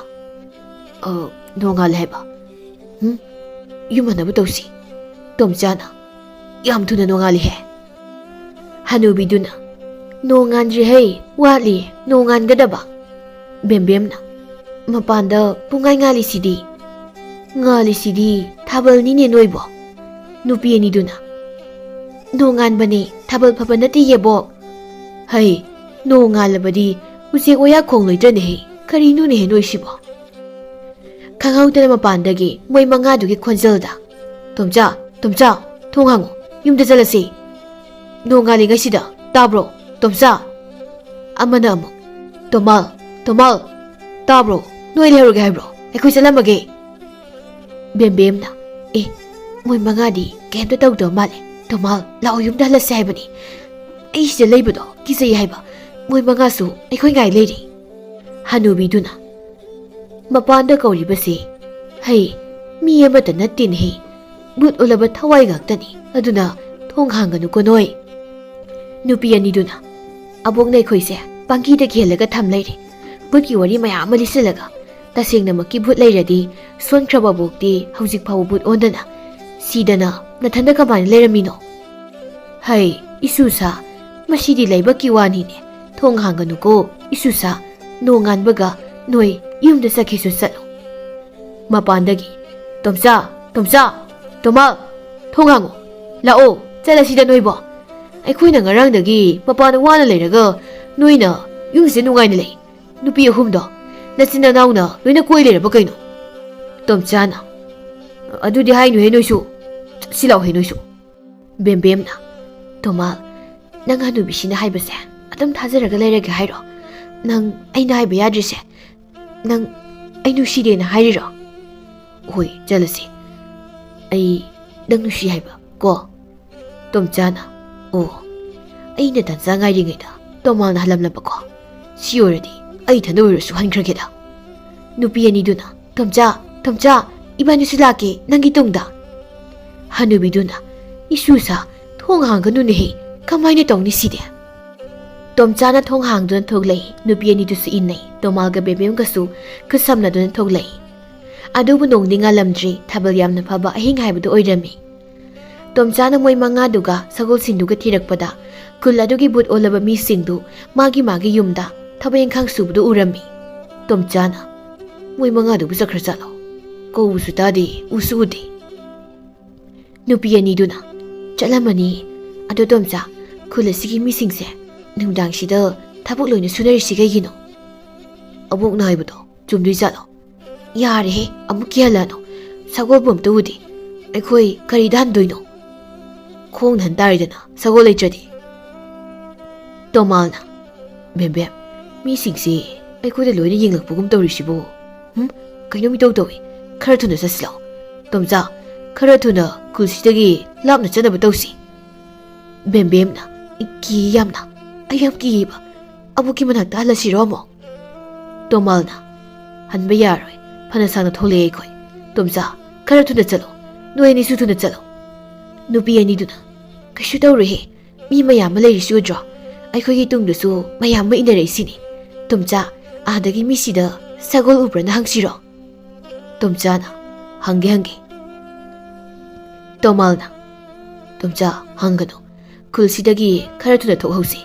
"ꯑ, ꯅꯣꯡꯉꯥꯜꯂꯦ" ꯍꯥꯏꯕ꯫ "ꯎꯝ? ꯌꯨꯝ ꯍꯟꯅꯕ ꯇꯧꯁꯤ", ꯇꯣꯝꯆꯥꯅ꯫ "ꯌꯥꯝ ꯊꯨꯅ ꯅꯣꯡꯉꯥꯜꯂꯤꯍꯦ"꯫ ꯍꯅꯨꯕꯤꯗꯨꯅ, "ꯅꯣꯡꯉꯥꯟꯗ꯭ꯔꯤꯍꯦ, ꯋꯥꯠꯂꯤ ꯅꯣꯡꯉꯥꯟꯒꯗꯕ"꯫ ꯕꯦꯝꯕꯦꯝꯅ, "ꯃꯄꯥꯟꯗ ꯄꯨꯡꯉꯥꯏ ꯉꯥꯜꯂꯤꯁꯤꯗꯤ"꯫ "ꯉꯥꯜꯂꯤꯁꯤꯗꯤ ꯊꯥꯕꯜꯅꯤꯅꯦ ꯅꯣꯏꯕꯣ"꯫ ꯅꯨꯄꯤ ꯑꯅꯤꯗꯨꯅ, "ꯅꯣꯡꯉꯥꯟꯕꯅꯦ, ꯊꯥꯕꯜ ꯐꯕ ꯅꯠꯇꯦ ꯌꯦꯕꯣꯛ"꯫ "ꯍꯩ, ꯅꯣꯡ ꯉꯥꯜꯂꯕꯗꯤ ꯎꯆꯦꯛ ꯋꯥꯌꯥ ꯈꯣꯡꯂꯣꯏꯗ꯭ꯔꯅꯦꯍꯦ? ꯀꯔꯤꯅꯣꯅꯦꯍꯦ ꯅꯣꯏꯁꯤꯕꯣ?" ꯈꯪꯍꯧꯗꯅ ꯃꯄꯥꯟꯗꯒꯤ ꯃꯣꯏ ꯃꯉꯥꯗꯨꯒꯤ ꯈꯣꯟꯖꯦꯜꯗ, "ꯇꯣꯝꯆꯥ, ꯇꯣꯝꯆꯥ, ꯊꯣꯡ ꯍꯥꯡꯉꯣ, ꯌꯨꯝꯗ ꯆꯠꯂꯁꯤ꯫ ꯅꯣꯡꯉꯥꯜꯂꯤꯉꯩꯁꯤꯗ, ꯇꯥꯕ꯭ꯔꯣ, ꯇꯣꯝꯆꯥ?" ꯑꯃꯅ ꯑꯃꯨꯛ, "ꯇꯣꯃꯥꯜ, ꯇꯣꯃꯥꯜ, ꯇꯥꯕ꯭ꯔꯣ? ꯅꯣꯏ ꯂꯩꯍꯧꯔꯒꯦ ꯍꯥꯏꯕ꯭ꯔꯣ? ꯑꯩꯈꯣꯏ ꯆꯠꯂꯝꯃꯒꯦ"꯫ ꯕꯦꯝꯕꯦꯝꯅ, "ꯑꯦ, ꯃꯣꯏ ꯃꯉꯥꯗꯤ ꯀꯩꯝꯇ ꯇꯧꯗꯕ ꯃꯥꯜꯂꯦ꯫ ꯇꯣꯃꯥꯜ, ꯂꯥꯛꯑꯣ, ꯌꯨꯝꯗ ꯍꯜꯂꯁꯦ ꯍꯥꯏꯕꯅꯤ꯫ ꯑꯩ ꯁꯤꯗ ꯂꯩꯕꯗꯣ ꯀꯤꯖꯩ ꯍꯥꯏꯕ꯫ ꯃꯣꯏ ꯃꯉꯥꯁꯨ ꯑꯩꯈꯣꯏ ꯉꯥꯏ ꯂꯩꯔꯤ"꯫ ꯍꯅꯨꯕꯤꯗꯨꯅ, "ꯃꯄꯥꯟꯗ ꯀꯧꯔꯤꯕꯁꯤ, ꯍꯩ, ꯃꯤ ꯑꯃꯠꯇ ꯅꯠꯇꯦꯅꯦꯍꯦ꯫ ꯕꯨꯠ ꯑꯣꯜꯂꯕ ꯊꯋꯥꯏ ꯉꯥꯛꯇꯅꯤ꯫ ꯑꯗꯨꯅ ꯊꯣꯡ ꯍꯥꯡꯒꯅꯨꯀꯣ ꯅꯣꯏ"꯫ ꯅꯨꯄꯤ ꯑꯅꯤꯗꯨꯅ, "ꯑꯕꯣꯛꯅ ꯑꯩꯈꯣꯏꯁꯦ ꯄꯪꯀꯤꯗ ꯀꯤꯍꯜꯂꯒ ꯊꯝ ꯂꯩꯔꯦ꯫ ꯕꯨꯠꯀꯤ ꯋꯥꯔꯤ ꯃꯌꯥꯝ ꯑꯃ ꯂꯤꯁꯤꯜꯂꯒ꯫ ꯇꯁꯦꯡꯅꯃꯛꯀꯤ ꯕꯨꯠ ꯂꯩꯔꯗꯤ ꯁꯣꯟꯈ꯭ꯔꯕ ꯑꯕꯣꯛꯇꯤ ꯍꯧꯖꯤꯛ ꯐꯥꯎꯕ ꯕꯨꯠ ꯑꯣꯟꯗꯅ ꯁꯤꯗꯅ ꯅꯊꯟꯗ ꯀꯃꯥꯏꯅ ꯂꯩꯔꯝꯃꯤꯅꯣ?" "ꯍꯩ, ꯏꯁꯨꯁꯥ, ꯃꯁꯤꯗꯤ ꯂꯩꯕꯛꯀꯤ ꯋꯥꯅꯤꯅꯦ꯫ ꯊꯣꯡ ꯍꯥꯡꯒꯅꯨꯀꯣ, ꯏꯁꯨꯁꯥ꯫ ꯅꯣꯡꯉꯥꯟꯕꯒ ꯅꯣꯏ ꯌꯨꯝꯗ ꯆꯠꯈꯤꯁꯨ ꯆꯠꯂꯨ"꯫ ꯃꯄꯥꯟꯗꯒꯤ, "ꯇꯣꯝꯆꯥ, ꯇꯣꯝꯆꯥ, ꯇꯣꯃꯥꯜ, ꯊꯣꯡ ꯍꯥꯡꯉꯣ꯫ ꯂꯥꯛꯑꯣ, ꯆꯠꯂꯁꯤꯗ ꯅꯣꯏꯕꯣ꯫ ꯑꯩꯈꯣꯏꯅ ꯉꯔꯥꯡꯗꯒꯤ ꯃꯄꯥꯟꯗ ꯋꯥꯅ ꯂꯩꯔꯒ ꯅꯣꯏꯅ ꯌꯨꯝꯁꯤꯗ ꯅꯨꯡꯉꯥꯏꯅ ꯂꯩ꯫ ꯅꯨꯄꯤ ꯑꯍꯨꯝꯗꯣ ꯅꯆꯤꯟ ꯅꯅꯥꯎꯅ ꯂꯣꯏꯅ ꯀꯣꯏ ꯂꯩꯔꯕ ꯀꯩꯅꯣ?" ꯇꯣꯝꯆꯥꯅ, "ꯑꯗꯨꯗꯤ ꯍꯥꯏꯅꯨꯍꯦ ꯅꯣꯏꯁꯨ꯫ ꯆꯠꯁꯤ ꯂꯥꯛꯑꯣꯍꯦ ꯅꯣꯏꯁꯨ"꯫ ꯕꯦꯝꯕꯦꯝꯅ, "ꯇꯣꯃꯥꯜ, ꯅꯪ ꯍꯅꯨꯕꯤꯁꯤꯅ ꯍꯥꯏꯕꯁꯦ ꯑꯗꯨꯝ ꯊꯥꯖꯔꯒ ꯂꯩꯔꯒꯦ ꯍꯥꯏꯔꯣ? ꯅꯪ ꯑꯩꯅ ꯍꯥꯏꯕ ꯌꯥꯗ꯭ꯔꯤꯁꯦ, ꯅꯪ ꯑꯩ ꯅꯨꯡꯁꯤꯗꯦꯅ ꯍꯥꯏꯔꯤꯔꯣ?" "ꯍꯣꯏ, ꯆꯠꯂꯁꯤ꯫ ꯑꯩ ꯅꯪ ꯅꯨꯡꯁꯤ ꯍꯥꯏꯕ ꯀꯣ"꯫ ꯇꯣꯝꯆꯥꯅ, "ꯑꯣ, ꯑꯩꯅ ꯇꯟꯖꯥ ꯉꯥꯏꯔꯤꯉꯩꯗ ꯇꯣꯃꯥꯜꯅ ꯍꯜꯂꯝꯂꯕꯀꯣ꯫ ꯁꯤ ꯑꯣꯏꯔꯗꯤ ꯑꯩ ꯏꯊꯟꯗ ꯑꯣꯏꯔꯁꯨ ꯍꯟꯈ꯭ꯔꯒꯦꯗ"꯫ ꯅꯨꯄꯤ ꯑꯅꯤꯗꯨꯅ, "ꯇꯣꯝꯆꯥ, ꯇꯣꯝꯆꯥ, ꯏꯕꯥꯅꯤꯁꯨ ꯂꯥꯛꯀꯦ ꯅꯪꯒꯤ ꯇꯨꯡꯗ"꯫ ꯍꯅꯨꯕꯤꯗꯨꯅ, "ꯏꯁꯨꯁꯥ, ꯊꯣꯡ ꯍꯥꯡꯒꯅꯨꯅꯦꯍꯦ, ꯀꯃꯥꯏꯅ ꯇꯧꯅꯤ ꯁꯤꯗꯤ?" ꯇꯣꯝꯆꯥꯅ ꯊꯣꯡ ꯍꯥꯡꯗꯨꯅ ꯊꯣꯛꯂꯛꯏ꯫ ꯅꯨꯄꯤ ꯑꯅꯤꯗꯨꯁꯨ ꯏꯟꯅꯩ꯫ ꯇꯣꯃꯥꯜꯒ ꯕꯦꯝꯕꯦꯝꯒꯁꯨ ꯈꯨꯠ ꯁꯝꯅꯗꯨꯅ ꯊꯣꯛꯂꯛꯏ꯫ ꯑꯗꯨꯕꯨ ꯅꯣꯡꯗꯤ ꯉꯥꯜꯂꯝꯗ꯭ꯔꯤ꯫ ꯊꯥꯕꯜ ꯌꯥꯝꯅ ꯐꯕ ꯑꯍꯤꯡ ꯍꯥꯏꯕꯗꯨ ꯑꯣꯏꯔꯝꯃꯤ꯫ ꯇꯣꯝꯆꯥꯅ ꯃꯣꯏ ꯃꯉꯥꯗꯨꯒ ꯁꯒꯣꯜꯁꯤꯡꯗꯨꯒ ꯊꯤꯔꯛꯄꯗ, ꯈꯨꯜ ꯑꯗꯨꯒꯤ ꯚꯨꯠ ꯑꯣꯜꯂꯕ ꯃꯤꯁꯤꯡꯗꯨ ꯃꯥꯒꯤ ꯃꯥꯒꯤ ꯌꯨꯝꯗ ꯊꯕꯛ ꯏꯪꯈꯥꯡ ꯁꯨꯕꯗꯨ ꯎꯔꯝꯃꯤ꯫ ꯇꯣꯝꯆꯥꯅ, "ꯃꯣꯏ ꯃꯉꯥꯗꯨꯕꯨ ꯆꯠꯈ꯭ꯔ ꯆꯠꯂꯣ? ꯀꯧꯕꯁꯨ ꯇꯥꯗꯦ, ꯎꯁꯨ ꯎꯗꯦ꯫" ꯅꯨꯄꯤ ꯑꯅꯤꯗꯨꯅ, "ꯆꯠꯂꯝꯃꯅꯤ꯫ ꯑꯗꯣ ꯇꯣꯝꯆꯥ, ꯈꯨꯜ ꯑꯁꯤꯒꯤ ꯃꯤꯁꯤꯡꯁꯦ ꯅꯨꯡꯗꯥꯡꯁꯤꯗ ꯊꯕꯛ ꯂꯣꯏꯅ ꯁꯨꯅꯔꯤꯁꯤ ꯀꯩꯒꯤꯅꯣ? ꯑꯕꯣꯛꯅ ꯍꯥꯏꯕꯗꯣ ꯆꯨꯝꯗꯣꯏ ꯖꯥꯠꯂꯣ? ꯌꯥꯔꯦꯍꯦ, ꯑꯃꯨꯛ ꯀꯤꯍꯜꯂꯅꯨ꯫ ꯁꯒꯣꯜꯕꯨ ꯑꯝꯇ ꯎꯗꯦ꯫ ꯑꯩꯈꯣꯏ ꯀꯔꯤꯗ ꯍꯟꯗꯣꯏꯅꯣ? ꯈꯣꯡꯅ ꯍꯟ ꯇꯥꯔꯦꯗꯅ, ꯁꯒꯣꯜ ꯂꯩꯇ꯭ꯔꯗꯤ꯫" ꯇꯣꯃꯥꯜꯅ, "ꯕꯦꯝꯕꯦꯝ, ꯃꯤꯁꯤꯡꯁꯤ ꯑꯩꯈꯣꯏꯗ ꯂꯣꯏꯅ ꯌꯦꯡꯂꯛꯄꯒꯨꯝ ꯇꯧꯔꯤꯁꯤꯕꯨ? ꯍꯨꯝ? ꯀꯩꯅꯣꯝ ꯏꯇꯧ ꯇꯧꯏ꯫ ꯈꯔ ꯊꯨꯅ ꯆꯠꯁꯤ ꯂꯥꯛꯑꯣ꯫ ꯇꯣꯝꯆꯥ, ꯈꯔ ꯊꯨꯅ ꯈꯨꯜꯁꯤꯗꯒꯤ ꯂꯥꯞꯅ ꯆꯠꯅꯕ ꯇꯧꯁꯤ꯫" ꯕꯦꯝꯕꯦꯝꯅ, "ꯀꯤ ꯌꯥꯝꯅ꯫ ꯑꯩ ꯌꯥꯝ ꯀꯤꯌꯦꯕ꯫ ꯑꯕꯣꯛꯀꯤ ꯃꯅꯥꯛꯇ ꯍꯜꯂꯁꯤꯔꯣ ꯑꯃꯨꯛ?" ꯇꯣꯃꯥꯜꯅ, "ꯍꯟꯕ ꯌꯥꯔꯣꯏ꯫ ꯐꯅ ꯁꯥꯡꯅ ꯊꯣꯛꯂꯛꯑꯦ ꯑꯩꯈꯣꯏ꯫ ꯇꯣꯝꯆꯥ, ꯈꯔ ꯊꯨꯅ ꯆꯠꯂꯣ꯫ ꯅꯣꯏ ꯑꯅꯤꯁꯨ ꯊꯨꯅ ꯆꯠꯂꯣ꯫" ꯅꯨꯄꯤ ꯑꯅꯤꯗꯨꯅ, "ꯀꯩꯁꯨ ꯇꯧꯔꯣꯏꯍꯦ꯫ ꯃꯤ ꯃꯌꯥꯝ ꯑꯃ ꯂꯩꯔꯤꯁꯤ ꯎꯗ꯭ꯔꯣ? ꯑꯩꯈꯣꯏꯒꯤ ꯇꯨꯡꯗꯁꯨ ꯃꯌꯥꯝ ꯑꯃ ꯏꯟꯅꯔꯛꯏꯁꯤꯅꯤ꯫ ꯇꯣꯝꯆꯥ, ꯑꯥꯗꯒꯤ ꯃꯤꯁꯤꯗ ꯁꯒꯣꯜ ꯎꯕ꯭ꯔꯅ ꯍꯪꯁꯤꯔꯣ?" ꯇꯣꯝꯆꯥꯅ, "ꯍꯪꯒꯦ, ꯍꯪꯒꯦ꯫" ꯇꯣꯃꯥꯜꯅ, "ꯇꯣꯝꯆꯥ, ꯍꯪꯒꯅꯨ꯫ ꯈꯨꯜꯁꯤꯗꯒꯤ ꯈꯔ ꯊꯨꯅ ꯊꯣꯛꯍꯧꯁꯤ꯫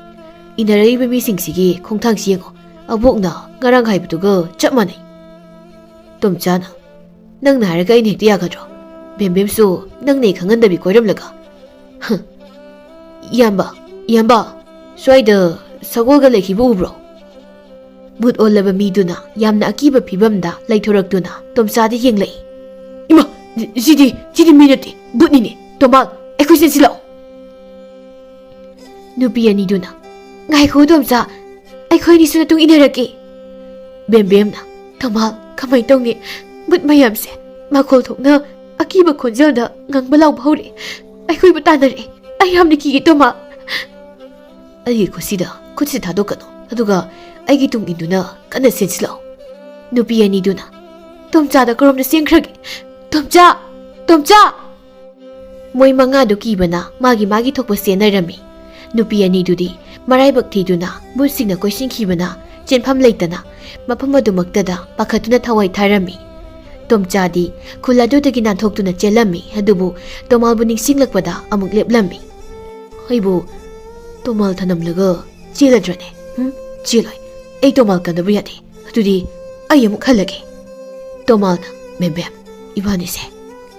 ꯏꯟꯅꯔꯛꯏꯕ ꯃꯤꯁꯤꯡꯁꯤꯒꯤ ꯈꯣꯡꯊꯥꯡꯁꯤ ꯌꯦꯡꯉꯣ꯫ ꯑꯕꯣꯛꯅ ꯉꯔꯥꯡ ꯍꯥꯏꯕꯗꯨꯒ ꯆꯞ ꯃꯥꯟꯅꯩ꯫" ꯇꯣꯝꯆꯥꯅ, "ꯅꯪꯅ ꯍꯥꯏꯔꯒ ꯑꯩꯅ ꯍꯦꯛꯇ ꯌꯥꯒꯗ꯭ꯔꯣ? ꯕꯦꯝꯕꯦꯝꯁꯨ ꯅꯪꯅ ꯑꯩ ꯈꯪꯍꯟꯗꯕꯤ ꯀꯣꯏꯔꯝꯂꯒ꯫ ꯍ꯫ ꯏꯌꯥꯝꯕ, ꯏꯌꯥꯝꯕ, ꯁ꯭ꯋꯥꯏꯗ ꯁꯒꯣꯜꯒ ꯂꯩꯈꯤꯕ ꯎꯕ꯭ꯔꯣ?" ꯚꯨꯠ ꯑꯣꯜꯂꯕ ꯃꯤꯗꯨꯅ ꯌꯥꯝꯅ ꯑꯀꯤꯕ ꯐꯤꯚꯝꯗ ꯂꯩꯊꯣꯔꯛꯇꯨꯅ ꯇꯣꯝꯆꯥꯗ ꯌꯦꯡꯂꯛꯏ꯫ "ꯏꯃꯥ, ꯁꯤꯗꯤ, ꯁꯤꯗꯤ ꯃꯤ ꯅꯠꯇꯦ, ꯚꯨꯠꯅꯤꯅꯦ꯫ ꯇꯣꯃꯥꯜ, ꯑꯩꯈꯣꯏ ꯆꯦꯟꯁꯤꯜꯂꯛꯑꯣ꯫" ꯅꯨꯄꯤ ꯑꯅꯤꯗꯨꯅ, "ꯉꯥꯏꯈꯣ ꯇꯣꯝꯆꯥ, ꯑꯩꯈꯣꯏ ꯑꯅꯤꯁꯨ ꯅꯇꯨꯡ ꯏꯟꯅꯔꯛꯀꯦ꯫" ꯕꯦꯝꯕꯦꯝꯅ, "ꯇꯣꯃꯥꯜ, ꯀꯃꯥꯏ ꯇꯧꯅꯤ? ꯚꯨꯠ ꯃꯌꯥꯝꯁꯦ ꯃꯈꯣꯜ ꯊꯣꯛꯅ ꯑꯀꯤꯕ ꯈꯣꯟꯖꯦꯜꯗ ꯉꯪꯕ ꯂꯥꯎꯕ ꯍꯧꯔꯛꯑꯦ꯫ ꯑꯩꯈꯣꯏꯕꯨ ꯇꯥꯟꯅꯔꯛꯑꯦ꯫ ꯑꯩ ꯌꯥꯝꯅ ꯀꯤꯒꯦ ꯇꯣꯃꯥꯜ꯫" "ꯑꯩꯒꯤ ꯈꯨꯠꯁꯤꯗ ꯈꯨꯠꯁꯤ ꯊꯥꯗꯣꯛꯀꯅꯨ, ꯑꯗꯨꯒ ꯑꯩꯒꯤ ꯇꯨꯡ ꯏꯟꯗꯨꯅ ꯀꯟꯅ ꯆꯦꯟꯁꯤꯜꯂꯛꯑꯣ꯫" ꯅꯨꯄꯤ ꯑꯅꯤꯗꯨꯅ, "ꯇꯣꯝꯆꯥꯗ ꯀꯔꯣꯝꯗ ꯆꯦꯟꯈ꯭ꯔꯒꯦ? ꯇꯣꯝꯆꯥ! ꯇꯣꯝꯆꯥ!" ꯃꯣꯏ ꯃꯉꯥꯗꯨ ꯀꯤꯕꯅ ꯃꯥꯒꯤ ꯃꯥꯒꯤ ꯊꯣꯛꯄ ꯆꯦꯟꯅꯔꯝꯃꯤ꯫ ꯅꯨꯄꯤ ꯑꯅꯤꯗꯨꯗꯤ ꯃꯔꯥꯏꯕꯛ ꯊꯤꯗꯨꯅ ꯚꯨꯠꯁꯤꯡꯅ ꯀꯣꯏꯁꯤꯟꯈꯤꯕꯅ ꯆꯦꯟꯐꯝ ꯂꯩꯇꯅ ꯃꯐꯝ ꯑꯗꯨꯃꯛꯇꯗ ꯄꯥꯈꯠꯇꯨꯅ ꯊꯋꯥꯏ ꯊꯥꯔꯝꯃꯤ꯫ ꯇꯣꯝꯆꯥꯗꯤ ꯈꯨꯜ ꯑꯗꯨꯗꯒꯤ ꯅꯥꯟꯊꯣꯛꯇꯨꯅ ꯆꯦꯜꯂꯝꯃꯤ, ꯑꯗꯨꯕꯨ ꯇꯣꯃꯥꯜꯕꯨ ꯅꯤꯡꯁꯤꯡꯂꯛꯄꯗ ꯑꯃꯨꯛ ꯂꯦꯞꯂꯝꯃꯤ꯫ ꯑꯩꯕꯨ ꯇꯣꯃꯥꯜ ꯊꯅꯝꯂꯒ ꯆꯦꯜꯂꯗ꯭ꯔꯅꯦ? ꯍꯨꯝ? ꯆꯦꯜꯂꯣꯏ꯫ ꯑꯩ ꯇꯣꯃꯥꯜ ꯀꯟꯗꯕ ꯌꯥꯗꯦ꯫ ꯑꯗꯨꯗꯤ ꯑꯩ ꯑꯃꯨꯛ ꯍꯜꯂꯒꯦ꯫ ꯇꯣꯃꯥꯜꯅ, "ꯃꯦꯝꯕꯦꯝ, ꯏꯕꯥꯅꯤꯁꯦ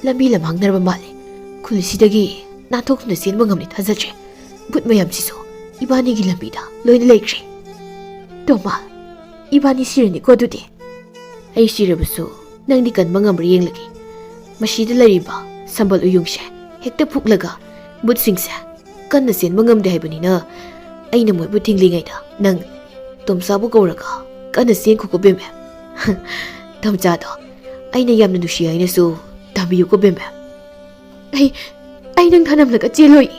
ꯂꯝꯕꯤ ꯂꯝꯍꯥꯡꯅꯔꯕ ꯃꯥꯜꯂꯦ꯫ ꯈꯨꯜꯁꯤꯗꯒꯤ ꯅꯥꯟꯊꯣꯛꯇꯨꯅ ꯆꯦꯟꯕ ꯉꯝꯅꯤ ꯊꯥꯖꯗ꯭ꯔꯦ꯫ ꯚꯨꯠ ꯃꯌꯥꯝꯁꯤꯁꯨ ꯏꯕꯥꯅꯤꯒꯤ ꯂꯝꯕꯤꯗ ꯂꯣꯏꯅ ꯂꯩꯈ꯭ꯔꯦ꯫ ꯇꯣꯃꯥꯜ, ꯏꯕꯥꯅꯤ ꯁꯤꯔꯅꯤꯀꯣ ꯑꯗꯨꯗꯤ?" "ꯑꯩ ꯁꯤꯔꯕꯁꯨ ꯅꯪꯗꯤ ꯀꯟꯕ ꯉꯝꯕ꯭ꯔꯥ ꯌꯦꯡꯂꯒꯦ꯫ ꯃꯁꯤꯗ ꯂꯩꯔꯤꯕ ꯁꯝꯕꯜ ꯎꯌꯨꯡꯁꯦ ꯍꯦꯛꯇ ꯐꯨꯛꯂꯒ ꯚꯨꯠꯁꯤꯡꯁꯦ ꯀꯟꯅ ꯆꯦꯟꯕ ꯉꯝꯗꯦ ꯍꯥꯏꯕꯅꯤꯅ, ꯑꯩꯅ ꯃꯣꯏꯕꯨ ꯊꯤꯡꯂꯤꯉꯩꯗ ꯅꯪ ꯇꯣꯝꯆꯥꯕꯨ ꯀꯧꯔꯒ ꯀꯟꯅ ꯆꯦꯟꯈꯣꯀꯣ ꯕꯦꯝꯕꯦꯝ꯫ ꯇꯣꯝꯆꯥꯗꯣ ꯑꯩꯅ ꯌꯥꯝꯅ ꯅꯨꯡꯁꯤ ꯍꯥꯏꯅꯁꯨ ꯇꯝꯕꯤꯌꯨꯀꯣ ꯕꯦꯝꯕꯦꯝ꯫ ꯑꯩ, ꯑꯩ ꯅꯪ ꯊꯅꯝꯂꯒ ꯆꯦꯜꯂꯣꯏ꯫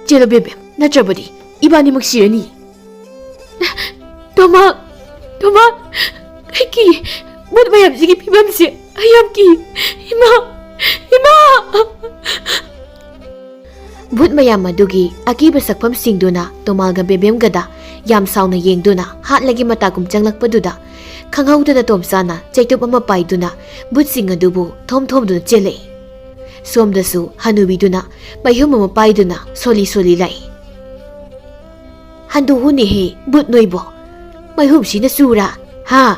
ꯆꯦꯜꯂꯣ ꯕꯦꯝꯕꯦꯝ, ꯅꯠꯇ꯭ꯔꯕꯗꯤ ꯏꯕꯥꯅꯤꯃꯛ ꯁꯤꯔꯅꯤ꯫" "ꯇꯣꯃꯥ, ꯇꯣꯃꯥ, ꯑꯩ ꯀꯤ꯫ ꯚꯨꯠ ꯃꯌꯥꯝꯁꯤꯒꯤ ꯐꯤꯕꯝꯁꯦ ꯑꯩ ꯌꯥꯝ ꯀꯤ꯫ ꯏꯃꯥ, ꯏꯃꯥ!" ꯚꯨꯠ ꯃꯌꯥꯝ ꯑꯗꯨꯒꯤ ꯑꯀꯤꯕ ꯁꯛꯐꯝꯁꯤꯡꯗꯨꯅ ꯇꯣꯃꯥꯜꯒ ꯕꯦꯝꯕꯦꯝꯒꯗ ꯌꯥꯝ ꯁꯥꯎꯅ ꯌꯦꯡꯗꯨꯅ ꯍꯥꯠꯂꯒꯦ ꯃꯇꯥꯒꯨꯝ ꯆꯪꯂꯛꯄꯗꯨꯗ, ꯈꯪꯍꯧꯗꯅ ꯇꯣꯝꯆꯥꯅ ꯆꯩꯇꯨꯞ ꯑꯃ ꯄꯥꯏꯗꯨꯅ ꯚꯨꯠꯁꯤꯡ ꯑꯗꯨꯕꯨ ꯊꯣꯝ ꯊꯣꯝꯗꯨꯅ ꯆꯦꯜꯂꯛꯏ꯫ ꯁꯣꯝꯗꯁꯨ ꯍꯅꯨꯕꯤꯗꯨꯅ ꯃꯩꯍꯨꯝ ꯑꯃ ꯄꯥꯏꯗꯨꯅ ꯁꯣꯜꯂꯤ ꯁꯣꯜꯂꯤ ꯂꯥꯛꯏ꯫ "ꯍꯟꯗꯣꯛꯎꯅꯦꯍꯦ, ꯚꯨꯠ ꯅꯣꯏꯕꯣ! ꯃꯩꯍꯨꯝꯁꯤꯅ ꯆꯨꯔꯥ? ꯍꯥ?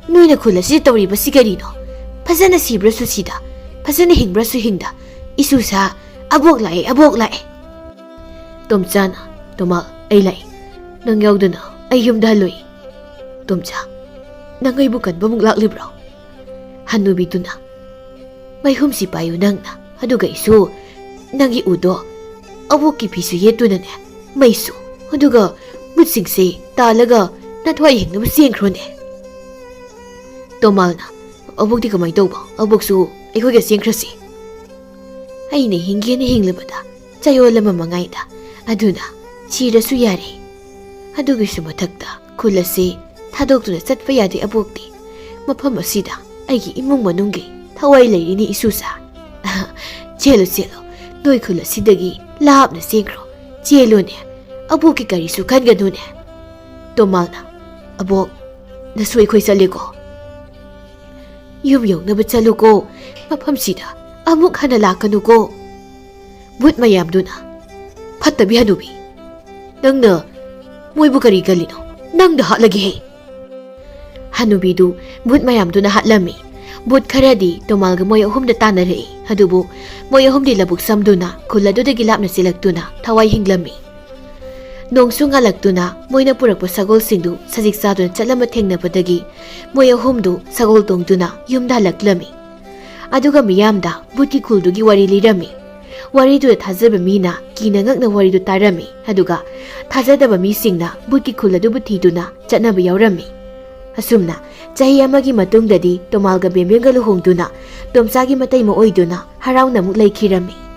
ꯅꯣꯏꯅ ꯈꯨꯜ ꯑꯁꯤꯗ ꯇꯧꯔꯤꯕꯁꯤ ꯀꯔꯤꯅꯣ? ꯐꯖꯅ ꯁꯤꯕ꯭ꯔꯥꯁꯨ ꯁꯤꯗ, ꯐꯖꯅ ꯍꯤꯡꯕ꯭ꯔꯥꯁꯨ ꯍꯤꯡꯗ꯫ ꯏꯁꯨꯁꯥ, ꯑꯕꯣꯛ ꯂꯥꯛꯑꯦ, ꯑꯕꯣꯛ ꯂꯥꯛꯑꯦ!" ꯇꯣꯝꯆꯥꯅ, "ꯇꯣꯃꯥ, ꯑꯩ ꯂꯥꯛꯏ꯫ ꯅꯪ ꯌꯥꯎꯗꯅ ꯑꯩ ꯌꯨꯝꯗ ꯍꯜꯂꯣꯏ꯫" "ꯇꯣꯝꯆꯥ, ꯅꯪ ꯑꯩꯕꯨ ꯀꯟꯕꯃꯨꯛ ꯂꯥꯛꯂꯤꯕ꯭ꯔꯣ?" ꯍꯅꯨꯕꯤꯗꯨꯅ, "ꯃꯩꯍꯨꯝꯁꯤ ꯄꯥꯏꯌꯨ ꯅꯪꯅ, ꯑꯗꯨꯒ ꯏꯁꯨ, ꯅꯪꯒꯤ ꯎꯗꯣ ꯑꯕꯣꯛꯀꯤ ꯐꯤꯁꯨ ꯌꯦꯠꯇꯨꯅꯅꯦ, ꯃꯩꯁꯨ, ꯑꯗꯨꯒ ꯚꯨꯠꯁꯤꯡꯁꯦ ꯇꯥꯜꯂꯒ ꯅꯊ꯭ꯋꯥꯏ ꯍꯤꯡꯅꯕ ꯆꯦꯟꯈ꯭ꯔꯣꯅꯦ꯫" ꯇꯣꯃꯥꯜꯅ, "ꯑꯕꯣꯛꯇꯤ ꯀꯃꯥꯏꯅ ꯇꯧꯕ? ꯑꯕꯣꯛꯁꯨ ꯑꯩꯈꯣꯏꯒ ꯆꯦꯟꯈ꯭ꯔꯁꯤ꯫" "ꯑꯩꯅ ꯍꯤꯡꯒꯦꯅ ꯍꯤꯡꯂꯕꯗ ꯆꯌꯣꯜ ꯑꯃ ꯃꯉꯥꯏꯗ, ꯑꯗꯨꯅ ꯁꯤꯔꯁꯨ ꯌꯥꯔꯦ꯫ ꯑꯗꯨꯒꯤꯁꯨ ꯃꯊꯛꯇ ꯈꯨꯜ ꯑꯁꯤ ꯊꯥꯗꯣꯛꯇꯨꯅ ꯆꯠꯄ ꯌꯥꯗꯦ ꯑꯕꯣꯛꯇꯤ꯫ ꯃꯐꯝ ꯑꯁꯤꯗ ꯑꯩꯒꯤ ꯏꯃꯨꯡ ꯃꯅꯨꯡꯒꯤ ꯊꯋꯥꯏ ꯂꯩꯔꯤꯅꯤ ꯏꯁꯨꯁꯥ꯫ ꯆꯦꯜꯂꯨ, ꯆꯦꯜꯂꯨ, ꯅꯣꯏ ꯈꯨꯜ ꯑꯁꯤꯗꯒꯤ ꯂꯥꯞꯅ ꯆꯦꯟꯈ꯭ꯔꯣ꯫ ꯆꯦꯜꯂꯨꯅꯦ, ꯑꯕꯣꯛꯀꯤ ꯀꯔꯤꯁꯨ ꯈꯟꯒꯅꯨꯅꯦ꯫ ꯇꯣꯃꯥꯜꯅ, "ꯑꯕꯣꯛ, ꯅꯁꯨ ꯑꯩꯈꯣꯏ ꯆꯠꯂꯦꯀꯣ꯫ ꯌꯨꯝ ꯌꯧꯅꯕ ꯆꯠꯂꯨꯀꯣ꯫ ꯃꯐꯝꯁꯤꯗ ꯑꯃꯨꯛ ꯍꯟꯅ ꯂꯥꯛꯀꯅꯨꯀꯣ꯫" ꯚꯨꯠ ꯃꯌꯥꯝꯗꯨꯅ, "ꯐꯠꯇꯕꯤ ꯍꯅꯨꯕꯤ, ꯅꯪꯅ ꯃꯣꯏꯕꯨ ꯀꯔꯤ ꯈꯜꯂꯤꯅꯣ? ꯅꯪꯗ ꯍꯥꯠꯂꯒꯦꯍꯦ!" ꯍꯅꯨꯕꯤꯗꯨ ꯚꯨꯠ ꯃꯌꯥꯝꯗꯨꯅ ꯍꯥꯠꯂꯝꯃꯤ꯫ ꯚꯨꯠ ꯈꯔꯗꯤ ꯇꯣꯃꯥꯜꯒ ꯃꯣꯏ ꯑꯍꯨꯝꯗ ꯇꯥꯟꯅꯔꯛꯏ꯫ ꯑꯗꯨꯕꯨ ꯃꯣꯏ ꯑꯍꯨꯝꯗꯤ ꯂꯧꯕꯨꯛ ꯁꯝꯗꯨꯅ ꯈꯨꯜ ꯑꯗꯨꯗꯒꯤ ꯂꯥꯞꯅ ꯆꯦꯜꯂꯛꯇꯨꯅ ꯊꯋꯥꯏ ꯍꯤꯡꯂꯝꯃꯤ꯫ ꯅꯣꯡꯁꯨ ꯉꯥꯜꯂꯛꯇꯨꯅ ꯃꯣꯏꯅ ꯄꯨꯔꯛꯄ ꯁꯒꯣꯜꯁꯤꯡꯗꯨ ꯁꯖꯤꯛ ꯆꯥꯗꯨꯅ ꯆꯠꯂꯝꯕ ꯊꯦꯡꯅꯕꯗꯒꯤ ꯃꯣꯏ ꯑꯍꯨꯝꯗꯨ ꯁꯒꯣꯜ ꯇꯣꯡꯗꯨꯅ ꯌꯨꯝꯗ ꯍꯜꯂꯛꯂꯝꯃꯤ꯫ ꯑꯗꯨꯒ ꯃꯤꯌꯥꯝꯗ ꯚꯨꯠꯀꯤ ꯈꯨꯜꯗꯨꯒꯤ ꯋꯥꯔꯤ ꯂꯤꯔꯝꯃꯤ꯫ ꯋꯥꯔꯤꯗꯨꯗ ꯊꯥꯖꯕ ꯃꯤꯅ ꯀꯤꯅ ꯉꯛꯅ ꯋꯥꯔꯤꯗꯨ ꯇꯥꯔꯝꯃꯤ, ꯑꯗꯨꯒ ꯊꯥꯖꯗꯕ ꯃꯤꯁꯤꯡꯅ ꯚꯨꯠꯀꯤ ꯈꯨꯜ ꯑꯗꯨꯕꯨ ꯊꯤꯗꯨꯅ ꯆꯠꯅꯕ ꯌꯥꯎꯔꯝꯃꯤ꯫ ꯑꯁꯨꯝꯅ ꯆꯍꯤ ꯑꯃꯒꯤ ꯃꯇꯨꯡꯗꯗꯤ ꯇꯣꯃꯥꯜꯒ ꯕꯦꯝꯕꯦꯝꯒ ꯂꯨꯍꯣꯡꯗꯨꯅ ꯇꯣꯝꯆꯥꯒꯤ ꯃꯇꯩ ꯃꯑꯣꯏꯗꯨꯅ ꯍꯔꯥꯎꯅ ꯑꯃꯨꯛ ꯂꯩꯈꯤꯔꯝꯃꯤ꯫